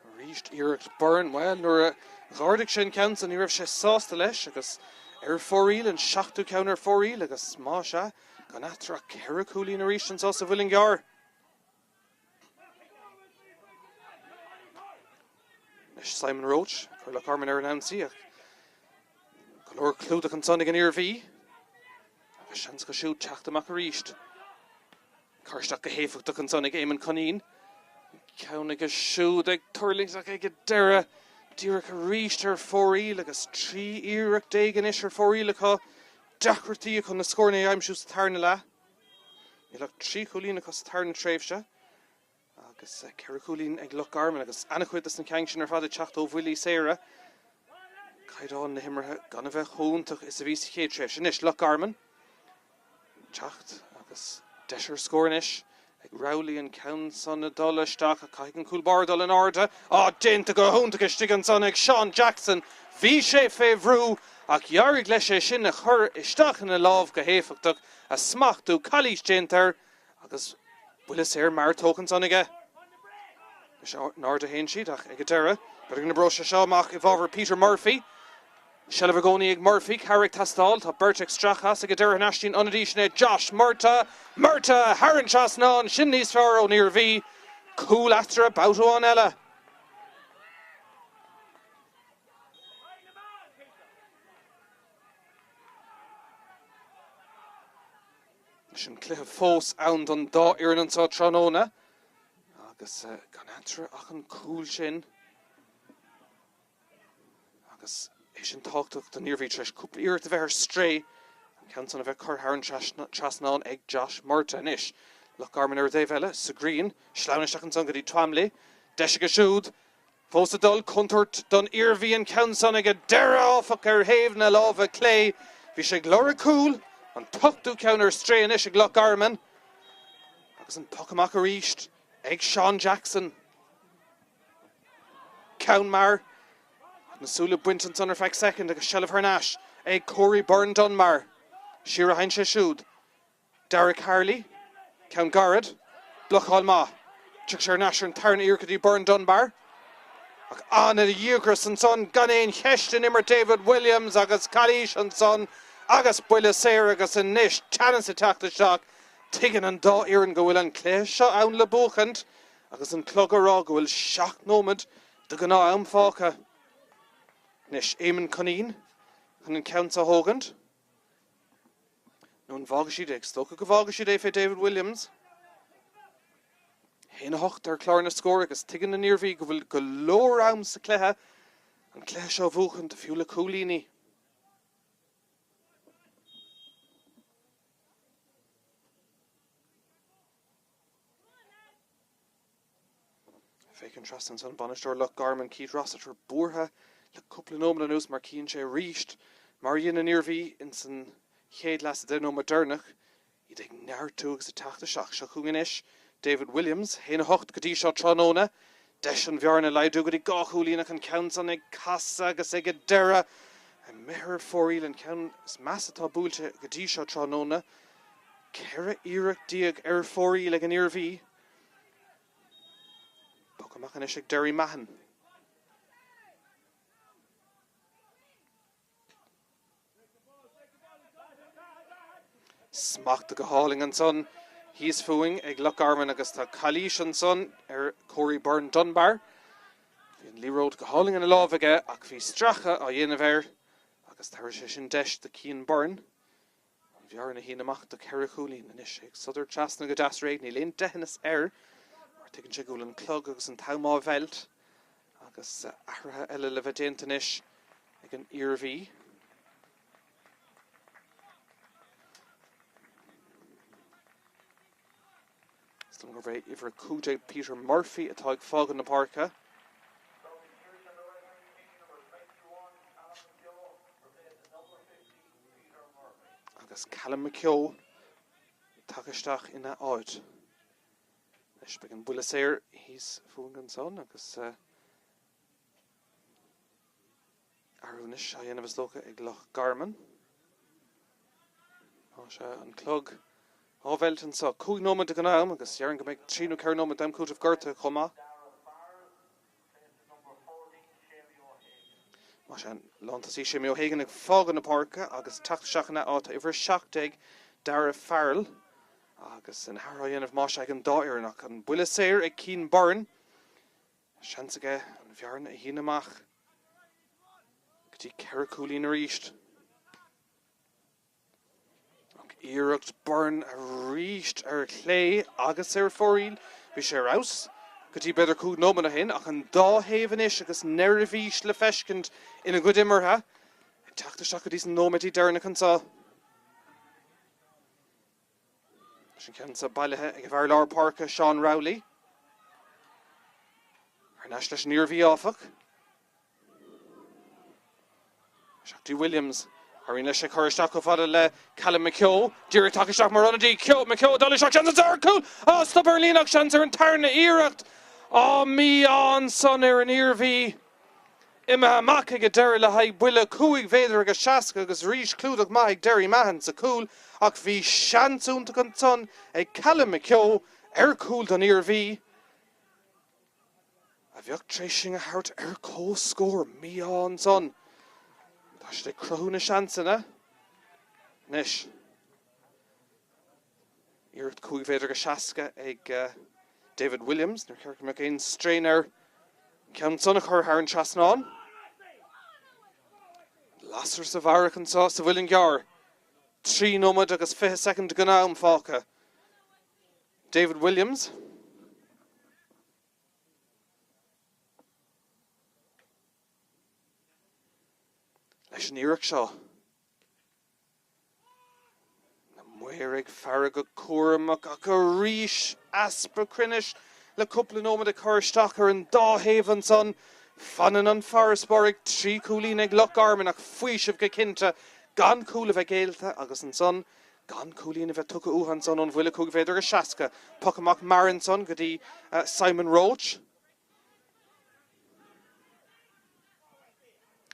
Arís iarracht Byrne, bhuel, nuair a dh'ardaigh sé an ceann san ní raibh sé sásta leis agus ar fóraoil, an seachtú ceann ar fóraoil agus más ea, gan eatarthu ach ceithre chúilín arís anseo sa Mhuileann gCearr. Anois Simon Roche, ag cur Loch Garman ar an ionsaí ach go leor clúdach ansan ag an Iarmhí agus seans acu siúd teacht amach arís. Cur isteach go héifeachtach ansan ag Éamonn Cunneen. Ceann aige siúd ag tuirlingt ach ag an deireadh díreach arís ar fóraoil agus 13 iarracht anois ar fóraoil acu. Deacrachtaí acu na scóranna a aimsiú sa tarna leath. Níl ach trí chúilín acu sa tarna tréimhse agus ceithre chúilín ag Loch Garman agus an-chuid de na cinn sin ar fad ag teacht ó bhuillí saora. Caighdeán na himeartha gan a bheith chomh hiontach is a bhí sa chéad tréimhse. Anois Loch Garman. Teacht agus deis ar scór anois ag Rowley an ceann san ag dul isteach ach caithfidh an cúl báire dul in airde. Á, déanta go hiontach istigh ansan ag Seán Jackson. Bhí sé fé bhrú ach d'éirigh leis é sin a chur isteach ina lámh go héifeachtach, a smachtú, calaois déanta air agus buille saor mear tógtha ansan aige. Anois in airde a théann siad ach ag an deireadh, b'fhéidir go n-oibreoidh sé seo amach i bhfabhar Peter Murphy. Seilbh i gcónaí ag Murphy, cabhair ag teastáil, tá beirt ag stracadh as ag an deireadh thar n-ais dtí'n ionadaí sin é Josh Murtagh. Murtagh thar an trasnán, sin níos fearr ón Iarmhí. Cúl eatarthu babhta amháin eile. Anois an cluiche fós ann don dá fhoireann anseo tráthnóna agus gan eatarthu ach an cúl sin. Agus é sin tábhachtach don Iarmhí tar éis cúpla iarracht a bheith ar strae, an ceann san a bheith curtha thar an trasnán ag Josh Murtagh. Anois, Loch Garman ar an dtaobh eile, sa ghrian, sleamhain isteach ansan go dtí Twamley. Deis aige siúd fós ag dul, contúirt don Iarmhí an ceann san ag an deireadh, áfach, ar thaobh na láimhe clé. Bhí sé ag lorg cúl, an t-ochtú ceann ar strae anois ag Loch Garman. Agus an poc amach arís ag Seán Jackson. Ceann mear. Na súile bainte ansan ar feadh soicind agus seilbh thar n-ais ag Corey Byrne Dunbar. Siar a théann sé siúd. Derek Harley. Ceann gairid. Blocáil maith. Tiocfaidh sé thar n-ais ar an tarna iarracht go dtí Byrne Dunbar. Ach an-dhíograis ansan gan aon cheist in imirt David Williams agus calaois ansan agus buille saor agus anois teannas ag teacht isteach. Tuigeann an dá fhoireann go bhfuil an cluiche seo ann le buachaint. Agus an clog ag rá go bhfuil 7 nóiméad de ghnáth-am fágtha. Anois Éamonn Cunneen chun an ceann seo a thógaint. Nó an bhfágfaidh siad é? Is dócha go bhfágfaidh siad é fé David Williams. 1-8 ar chlár na scór agus tuigeann an Iarmhí go bhfuil go leor am sa chluiche an cluiche seo a bhuachaint, fiú le cúilíní. Féachann trasna ansan bainisteoir Loch Garman, Keith Rossiter, buartha le cúpla nóiméad anuas mar cíonn sé arís mar a dhein an Iarmhí ins an chéad leath sa deich nóiméad deireanach, iad ag neartú agus ag teacht isteach. Seo chugainn anois David Williams, 1-8 go dtí seo tráthnóna. Deis an bhearna a laghdú go dtí dhá chúilín ach an ceann san ag casadh agus ag an deireadh imithe ar fóraoil, an ceann is measa atá buailte go dtí seo tráthnóna. 14 iarracht ar fóraoil ag an Iarmhí. Poc amach anois ag Derry Mahon. Smachta go hálainn ansan thíos fúinn ag Loch Garman agus tá calaois ansan ar Corey Byrne Dunbar. Bhí an liathróid go hálainn ina lámh aige ach bhí stracadh á dhéanamh air agus tabharfaidh sé sin deis do Cian Byrne An bhearna a shíneadh amach do cheithre chúilín anois. É ag sodar trasna go deas réidh. Níl aon deitheanas air mar tuigeann sé go bhfuil an clog agus an t-am á mheilt agus athruithe eile le bheith déanta anois ag an Iarmhí. Meastaim gurb é uimhir 15 Peter Murphy atá ag fágáil na páirce. Agus Callum McKeough tagtha isteach ina áit. Anois beidh an buille saor thíos fúinn ansan agus athrú anois á dhéanamh is dócha ag Loch Garman. Tá sé an clog á mheilt anso. 5 nóiméad den am agus déarfainn go mbeidh 3 nó 4 nóiméad d'am cúitimh gortaithe chomh maith. Más ea, lántosaí Séimí O'Hagan ag fágáil na páirce agus teacht isteach ina áit tá uimhir 17 Darragh Farrell agus an t-athrú á dhéanamh más ea ag an dá fhoireann ach an buille saor ag Cian Byrne. Seans aige an bhearna a shíneadh amach go dtí ceithre cúilín arís. Ach iarracht Byrne arís ar chlé agus ar fóraoil. Bhí sé ar fheabhas go dtí b'fhéidir 5 nóiméad ó shin ach an dá thaobh anois agus neirbhís le feiscint ina gcuid imeartha ag teacht isteach go dtí sna nóiméidí deireanacha anseo. Leis an ceann seo bailithe ag an bhfear lár páirce Seán Rowley. Thar n-ais leis an Iarmhí áfach. Isteach dtí Williams. Éiríonn leis é cur isteach chomh fada le Callum McKeough. Díreach tagtha isteach mar ionadaí. Keogh, McKeough dul isteach seans ar cúl! Á stop ar an líne ach seans ar an tarna iarracht. Á mí-ádh ansan ar an Iarmhí. Imithe amach ag an deireadh le haghaidh buille 5 mhéadar agus 60 agus arís clúdach maith ag Derry Mahon sa chúl ach bhí seans iontach ansan ag Callum McKeough ar chúl don Iarmhí a bheadh tar éis sinn a thabhairt ar comhscór. Mí-ádh ansan. Tá siad ag cruthú na seansanna anois. Iarracht 5 mhéadar agus 60 ag David Williams. Níor cheart go mbeadh aon strain air an ceann san a chur thar an trasnán. Lasair sa bharrach anseo sa Mhuileann gCearr. 3 nóiméad agus 20 soicind den am fágtha. David Williams. Leis an iarracht seo. Na maoir ag faire go cúramach ach arís easpa cruinnis le cúpla nóiméad ag cur isteach ar an dá thaobh ansan. Fanann an farasbarr ag 3 chúilín ag Loch Garman ach faoiseamh go cinnte gan cúl a bheith géillte agus ansan gan cúilín a bheith tugtha uathu ansan ón bhuille 5 mhéadar agus 60. Poc amach mear ansan go dtí Simon Roche.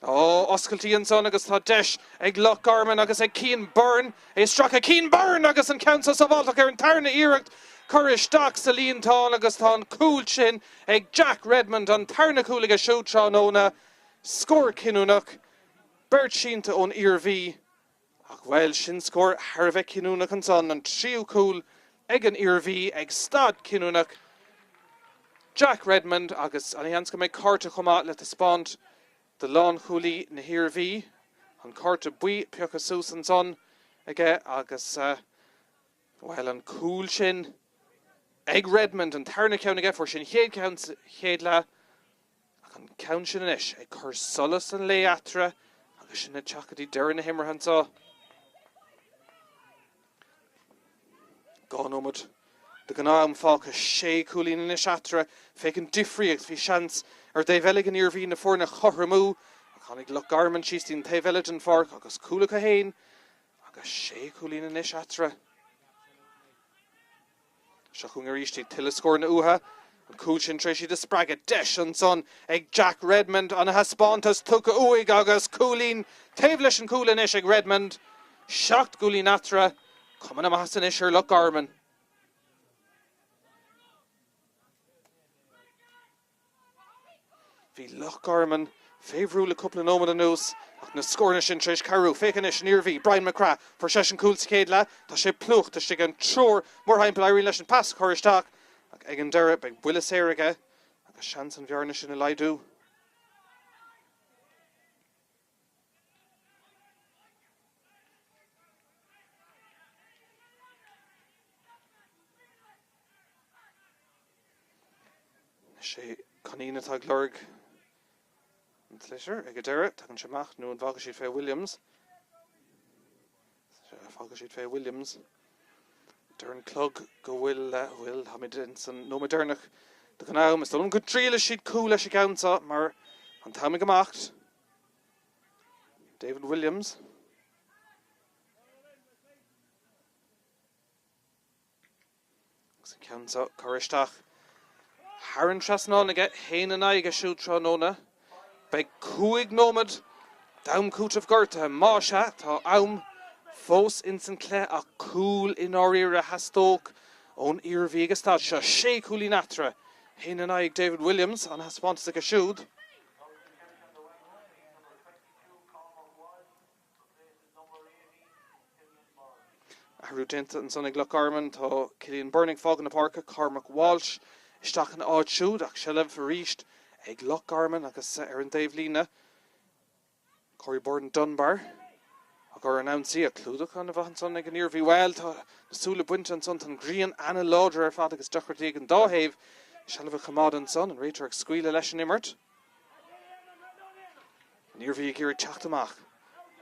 Ó, oscailtí ansan agus tá deis ag Loch Garman agus ag Cian Byrne é a stracadh. Cian Byrne agus an ceann seo sábháltach ar an tarna iarracht curtha isteach sa líontán agus tá an cúl sin ag Jack Redmond, an tarna cúl aige siúd tráthnóna. Scór cinniúnach, beirt sínte ón Iarmhí. Ach bhuel, sin scór thar a bheith cinniúnach ansan, an tríú cúl ag an Iarmhí ag staid cinniúnach. Jack Redmond agus ana sheans go mbeidh cárta chomh maith le taispeáint do lánchúlaí na hIarmhí. An cárta buí pioctha suas ansan aige agus, bhuel, an cúl sin ag Redmond, an tarna ceann aige, fuair sé an chéad cheann sa chéad leath. Ach an ceann sin anois ag cur solas an lae eatarthu agus sinn ag teacht go dtí deireadh na himeartha anseo. 2 nóiméad de ghnáth-am fágtha, sé chúilín anois eatarthu. Féach an difríocht, bhí seans ar an dtaobh eile ag an Iarmhí na foirne a chothromú ach tháinig Loch Garman síos dtí an taobh eile den pháirc agus cúl acu féin agus sé chúilín anois eatarthu. Seo chugainn arís iad, tuilleadh scóranna uathu. An cúl sin tar éis iad a spreagadh. Deis ansan ag Jack Redmond. Ana thaispeántas tugtha uaidh agus cúilín taobh leis an gcúl anois ag Redmond. 7 gcúilín eatarthu. Cuma na maitheasa anois ar Loch Garman. Bhí Loch Garman fé bhrú le cúpla nóiméad anuas ach na scóranna sin tar éis cabhrú. Féach anois, an Iarmhí, Brian McCraith, fuair seisean cúl sa chéad leath. Tá sé plúchta istigh an triúr mórthimpeall. Éiríonn leis an pas a chur isteach ach ag an deireadh beidh buille saor aige agus seans an bhearna sin a laghdú. Is é Coinín atá ag lorg an tsliotair ag an deireadh. Tagann sé amach nó an bhfágfaidh siad fé Williams? Fágfaidh siad fé Williams. Deir an clog go bhfuil, bhuel, táimid ins an nóiméad deireanach den am. Is dóigh liom go dtriailfidh siad cúl leis an gceann seo mar an t-am ag imeacht. David Williams. Agus an ceann seo curtha isteach thar an trasnán aige, haon in aghaidh aige siúd tráthnóna. Beidh 5 nóiméad d'am cúitimh gortaithe. Más ea, tá am fós ins an cluiche ach cúl i ndáiríre a theastódh ón Iarmhí ag an staid seo. Sé chúilín eatarthu. Haon in aghaidh David Williams, an-thaispeántas aige siúd. Athrú déanta ansan ag Loch Garman. Tá Cillian Byrne ag fágáil na páirce, Cormac Walsh isteach ina áit siúd ach seilbh arís ag Loch Garman agus ar an dtaobhlíne Corey Byrne Dunbar á gcur in ionsaí ach clúdach an-mhaith ansan ag an Iarmhí. Bhuel, tá na súile bainte ansan, tá an ghrian an-láidir ar fad agus deacrachtaí ag an dá thaobh seilbh a choimeád ansan, an réiteoir ag scaoileadh leis an imirt. An Iarmhí ag iarraidh teacht amach.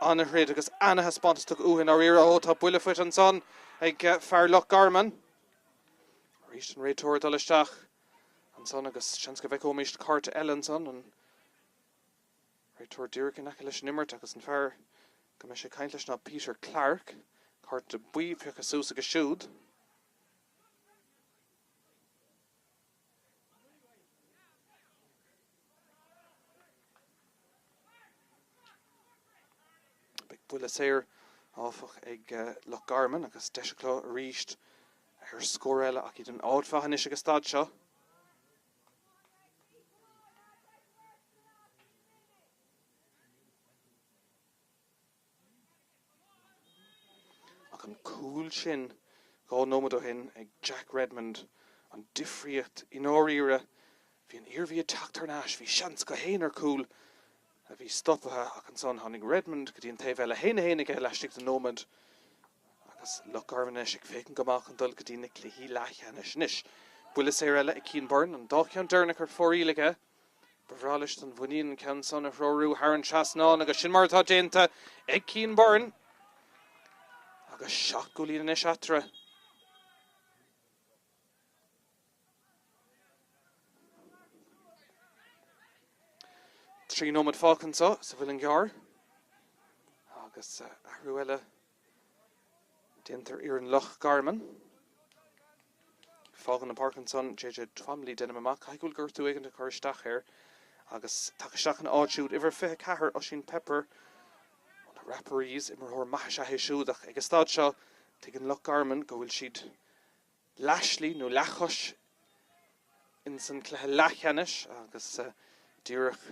An-throid agus an-thaispeántas tugtha uathu i ndáiríre. Ó, tá buille faighte ansan ag fear Loch Garman. Arís an réiteoir ag dul isteach ansan agus seans go bhfeicfimid cárta eile ansan. An réiteoir díreach in aice leis an imirt agus an fear go mbeidh sé ag caint leis ná Peter Clarke. Cárta buí pioctha suas aige siúd. Beidh buille saor, áfach, ag Loch Garman agus deis acu arís ar scór eile ach iad in áit mhaith anois ag an staid seo. Ach an cúl sin 2 nóiméad ó shin ag Jack Redmond, an difríocht i ndáiríre. Bhí an Iarmhí ag teacht thar n-ais, bhí seans acu féin ar chúl a bhí stoptha ach ansan tháinig Redmond go dtí an taobh eile, 1-1 aige laistigh de nóiméad agus Loch Garman anois ag féachaint go maith chun dul go dtí na cluichí leathcheannais. Anois, buille saor eile ag Cian Byrne, an dá cheann deireanach ar fóraoil aige. Ba bhreá leis don mhuinín an ceann san a threorú thar an trasnán agus sin mar atá déanta ag Cian Byrne. Agus 7 gcúilín anois eatarthu. 3 nóiméad fágtha anseo sa Mhuileann gCearr agus athrú eile déanta ar fhoireann Loch Garman. Fágann an pháirc ansan JJ Twamley, déanaim amach, caithfidh go bhfuil gortú éigin ag cur isteach air agus tagtha isteach ina áit siúd, uimhir 24, Oisín Pepper ó na Rapparees, imreoir maith is ea é siúd ach ag an staid seo tuigeann Loch Garman go bhfuil siad leathshlí nó leathchois ins an cluiche leathcheannais agus díreach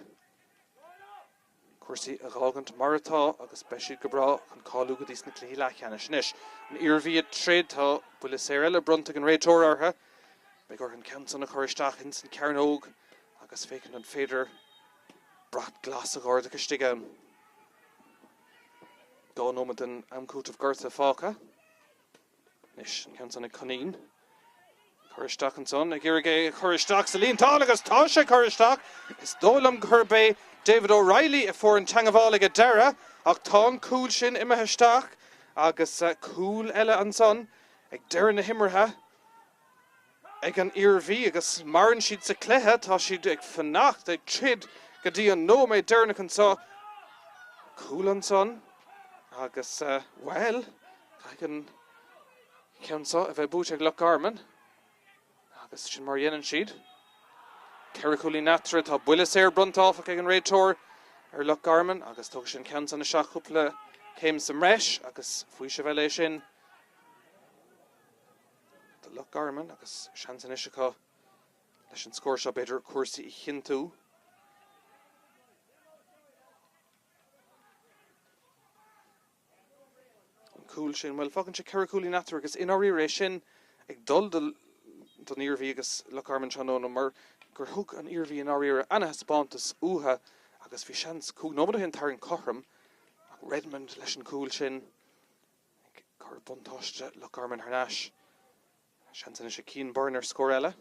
cúrsaí a dh'fhágaint mar atá agus beidh siad go breá chun cáiliú go dtí sna cluichí leathcheannais. Anois, an Iarmhí ag troid, tá buille saor eile bronnta ag an réiteoir orthu. Beidh orthu an ceann san a chur isteach ins an cearnóg agus féachaint an féidir brat glas a dh'ardach istigh ann. 2 nóiméad den am cúitimh gortaithe fágtha. Anois, an ceann san ag Cunneen. Cur isteach ansan, ag iarraidh é a chur isteach sa líontán agus tá sé curtha isteach! Is dóigh liom gurb é David O'Reilly a fuair an teangabháil ag an deireadh ach tá an cúl sin imithe isteach agus cúl eile ansan ag deireadh na himeartha ag an Iarmhí agus maireann siad sa chluiche, tá siad ag fanacht, ag troid go dtí an nóiméad deireanach anseo. Cúl ansan agus, bhuel, caithfidh an ceann seo a bheith buaite ag Loch Garman agus sin mar a dhéanann siad. 4 chúilín eatarthu, tá buille saor bronnta áfach ag an réiteoir ar Loch Garman agus tógfaidh sé an ceann san isteach cúpla céim sa mbreis agus faoiseamh eile é sin do Loch Garman agus seans anois acu leis an scór seo b'fhéidir cúrsaí a chinntiú. An cúl sin, bhuel, fágann sé 4 chúilín eatarthu agus i ndáiríre é sin ag dul don Iarmhí agus Loch Garman tráthnóna mar gur thug an Iarmhí i ndáiríre ana-thaispeántas uathu agus bhí seans 5 nóiméad ó shin tarraingt cothrom ach Redmond leis an gcúl sin ag cur buntáiste Loch Garman thar n-ais. Seans anois ag Cian Byrne ar scór eile.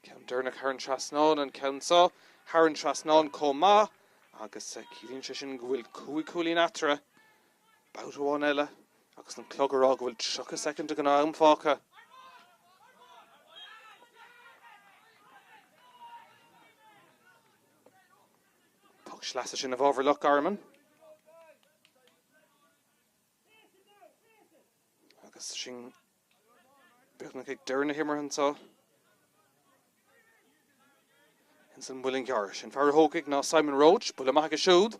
Ceann deireanach thar an trasnán, an ceann seo thar an trasnán chomh maith agus ciallaíonn sé sin go bhfuil 5 chúilín eatarthu. Babhta amháin eile. Agus an clog ag rá go bhfuil 30 soicind den am fágtha. Poc sleasa sin i bhfabhar Loch Garman. Agus sin beagnach ag deireadh na himeartha anseo. Ins an Muileann gCearr. Sin fear a thógfaidh ná Simon Roche. Buille maith aige siúd.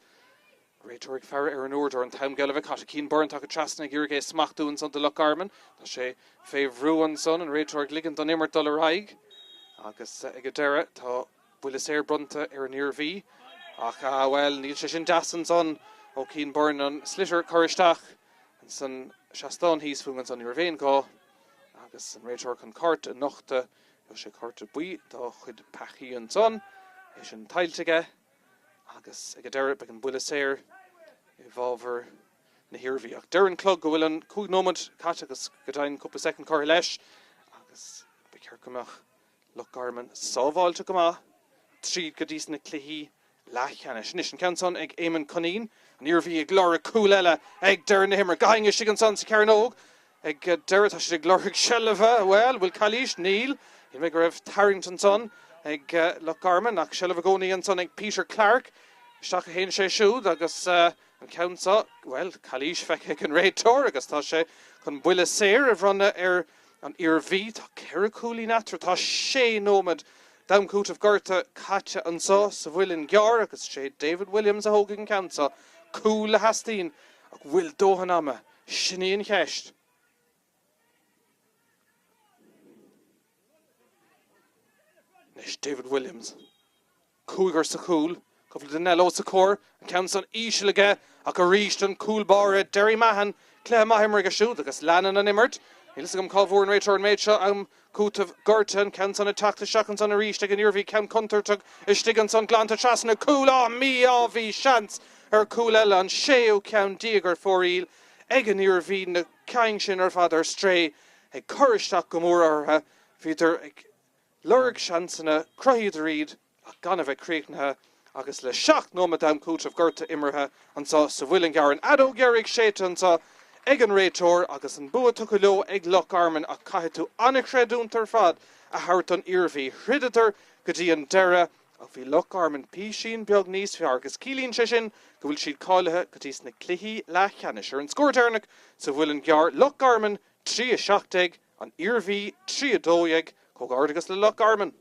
Réiteoir ag faire ar an uaireadóir an t-am geall a bheith caite. Cian Byrne tagtha trasna ag iarraidh é a smachtú ansan do Loch Garman. Tá sé fé bhrú ansan, an réiteoir ag ligean don imirt dul ar aghaidh. Agus ag an deireadh tá buille saor bronnta ar an Iarmhí. Ach, ah bhuel, níl sé sin deas ansan ó Cian Byrne an sliotar curtha isteach ansan seastán thíos fúinn ansan. Ní raibh aon ghá agus an réiteoir chun cárta a nochtadh. Gheobhaidh sé cárta buí dá chuid peacaí ansan. É sin tuillte aige agus ag an deireadh beidh an buille saor i bhfabhar na hIarmhí. Ach deir an clog go bhfuil an 5 nóiméad caite agus go deimhin cúpla soicind curtha leis agus ba cheart go mbeadh Loch Garman sábháilte go maith tríd go dtí sna cluichí leathcheannais. Anois an ceann san ag Eamon Cunneen, an Iarmhí ag lorg cúl eile ag deireadh na himeartha. Gabhann istigh ansan sa chearnóg ag deireadh. Tá siad ag lorg seilbhe. Bhuel, bhfuil calaois? Níl. Shíl mé go raibh tarraingt ansan ag Loch Garman ach seilbh i gcónaí ansan ag Peter Clarke. Isteach a théann sé siúd agus an ceann seo, bhuel, calaois feicthe ag an réiteoir agus tá sé chun buille saor a bhronnadh ar an Iarmhí. Tá ceithre chúilín eatarthu. Tá sé nóiméad d'am cúitimh gorta caite anseo sa Mhuileann gCearr agus sé David Williams a thógfaidh an ceann seo. Cúl a theastaíonn ach bhfuil dóthain ama? Sin í an cheist. Anois David Williams. Cúigear sa chúl, cúpla duine eile os a chomhair, an ceann san íseal aige ach arís an cúl báire Derry Mahon, cluiche maith imeartha aige siúd agus leanann an imirt. Níl fhios agam cá bhfuair an réiteoir an méid seo am cúitimh gorta, an ceann san ag teacht isteach ansan arís ag an Iarmhí, ceann contúirteach istigh ansan, glanta trasna, cúl, á mí-ádh, bhí seans ar chúl eile, an séú ceann déag ar fóraoil ag an Iarmhí, na cinn sin ar fad ar strae ag cur isteach go mór orthu, bhíodar ag lorg seansanna, chruthaíodar iad ach gan a bheith críochnaithe agus le 7 nóiméad d'am cúitimh gorta imeartha anseo sa Mhuileann gCearr, an fheadóg dheiridh séidte anseo ag an réiteoir agus an bua tugtha leo ag Loch Garman ach caithfidh tú an-chreidiúint ar fad a thabhairt don Iarmhí. Throideadar go dtí an deireadh ach bhí Loch Garman písín beag níos fearr agus ciallaíonn sé sin go bhfuil siad cáilithe go dtí sna cluichí leathcheannais. Ar an scór deireanach sa Mhuileann gCearr, Loch Garman 3, 17, An Iarmhí 3, 12, Comhghairdeachas le Loch Garman.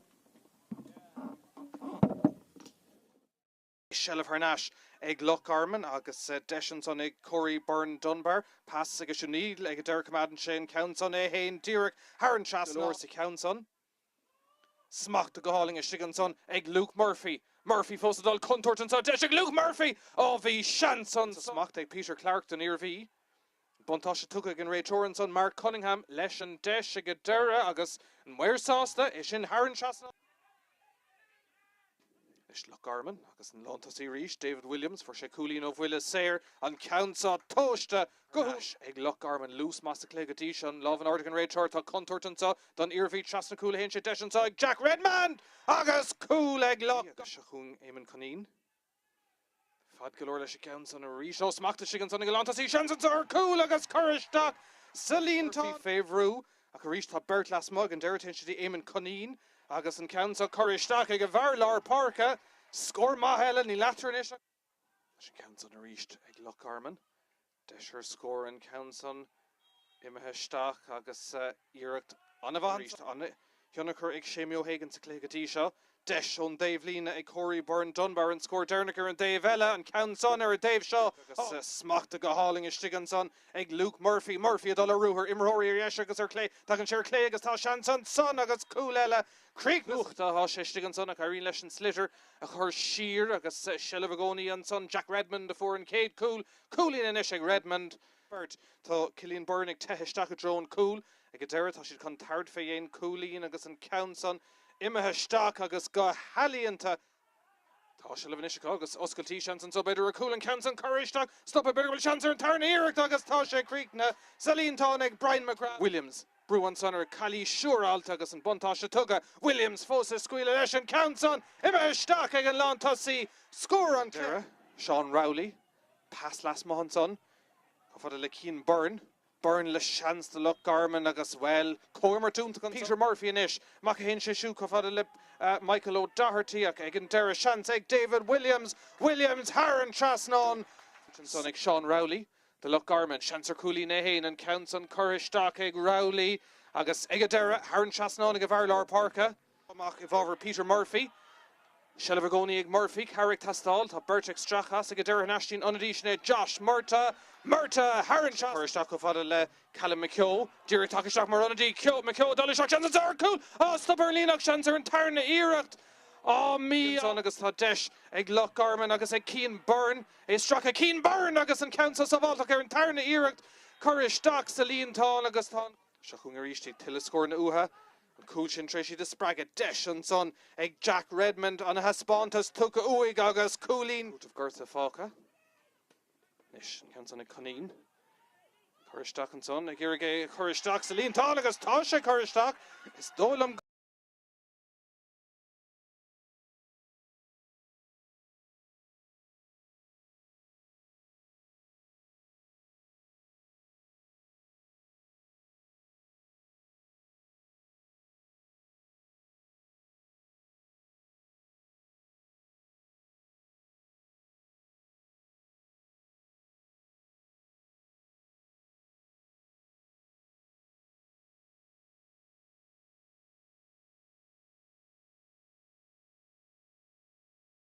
Seilbh thar n-ais ag Loch Garman agus deis ansan ag Corey Byrne Dunbar. Pas aige siúd níl ag an deireadh coimeádann sé an ceann san é fhéin díreach thar an trasnán sa cheann san. Smachta go hálainn istigh ansan ag Luke Murphy. Murphy fós ag dul contúirt anso. Deis ag Luke Murphy! Á bhí seans ansan. Smacht ag Peter Clarke don Iarmhí. Buntáiste tugtha ag an réiteoir ansan, Mark Cunningham, leis an deis ag an deireadh agus an maor sásta, é sin thar an trasnán. Anois Loch Garman agus an lántosaí arís, David Williams, fuair sé cúilín ó bhuille saor, an ceann seo tomhaiste go ais ag Loch Garman. Luas maith sa chluiche go dtí seo, an lámh in airde ag an réiteoir, tá contúirt anseo don Iarmhí, trasna cúil a théann sé, deis anseo ag Jack Redmond agus cúl ag Loch. Agus seo chugainn Eamon Cunneen. Fad go leor leis an gceann san arís. Ó, smacht istigh ansan ag an lántosaí, seans anseo ar chúl agus curtha isteach sa líontán. Fé bhrú ach arís tá beirt lasmuigh ag an deireadh téann sé dtí Eamon Cunneen agus an ceann seo curtha isteach ag an bhfear lár páirce. Scór maith eile, níl eatarthu anois ach. Leis an gceann san arís ag Loch Garman. Deis ar scór an ceann san imithe isteach agus iarracht an-mhaith arís. An-thionchar ag Séimí O'Hagan sa chluiche go dtí seo. Deis ón dtaobhlíne ag Corey Byrne Dunbar, an scór deireanach ar an dtaobh eile, an ceann san ar an dtaobh seo agus smachta go hálainn istigh ansan ag Luke Murphy. Murphy ag dul ar ruathar, imreoirí ar dheis agus ar chlé. Tagann sé ar chlé agus tá seans ansan agus cúl eile. Críochnaithe. Tá sé istigh ansan ach éiríonn leis an sliotar a chur siar agus seilbh i gcónaí ansan. Jack Redmond a fuair an chéad chúl. Cúilín anois ag Redmond. Beirt. Tá Cillian Byrne ag teitheadh isteach i dtreo an chúil. Ag an deireadh tá siad chun tabhairt fé dhéin cúilín agus an ceann san imithe isteach agus go healaíonta. Tá seilbh anois acu agus oscailtí seans anso b'fhéidir ar chúl an ceann san curtha isteach. Stoptha b'fhéidir go bhfuil seans ar an tarna iarracht agus tá sé críochnaithe sa líontán ag Brian McGrath. Williams. Brú ansan ar calaois siúrálta agus an buntáiste tugtha. Williams fós ag scaoileadh leis an ceann san imithe isteach ag an lántosaí. Scór an deireadh. Seán Rowley. Pas lasmuigh ansan. Chomh fada le Cian Byrne. Byrne le seans do Loch Garman agus, bhuel, comhimirt iontach ansan. Peter Murphy anois. Amach a théann sé siúd chomh fada le Michael O'Doherty ach ag an deireadh seans ag David Williams. Williams thar an trasnán. Ansan ag Seán Rowley do Loch Garman. Seans ar chúilín é féin, an ceann san curtha isteach ag Rowley agus ag an deireadh thar an trasnán ag an bhfear lár páirce. Amach i bhfabhar Peter Murphy. Seilbh i gcónaí ag Murphy, cabhair ag teastáil. Tá beirt ag stracadh as ag an deireadh an aistín ionadaí sin é Josh Murtagh. Murtagh thar an trasnán. Curtha isteach chomh fada le Callum McKeown. Díreach tagtha isteach mar ionadaí. Keogh, McKeown ag dul isteach. Seans ar chúl! Á, stop ar an líne ach seans ar an tarna iarracht. Á, mí. Ansan agus tá deis ag Loch Garman agus ag Cian Byrne. É ag stracadh Cian Byrne agus an ceann seo sábháltach ar an tarna iarracht. Curtha isteach sa líontán agus tá an. Seo chugainn arís iad, tuilleadh scóranna uathu. An cúl sin tar éis iad a spreagadh. Deis ansan ag Jack Redmond, ana thaispeántas tugtha uaidh agus cúilín. Cúiteamh gorta fágtha. Anois an ceann san ag Cunneen. Curtha isteach ansan, ag iarraidh é a chur isteach sa líontán agus tá sé curtha isteach. Is dóigh liom.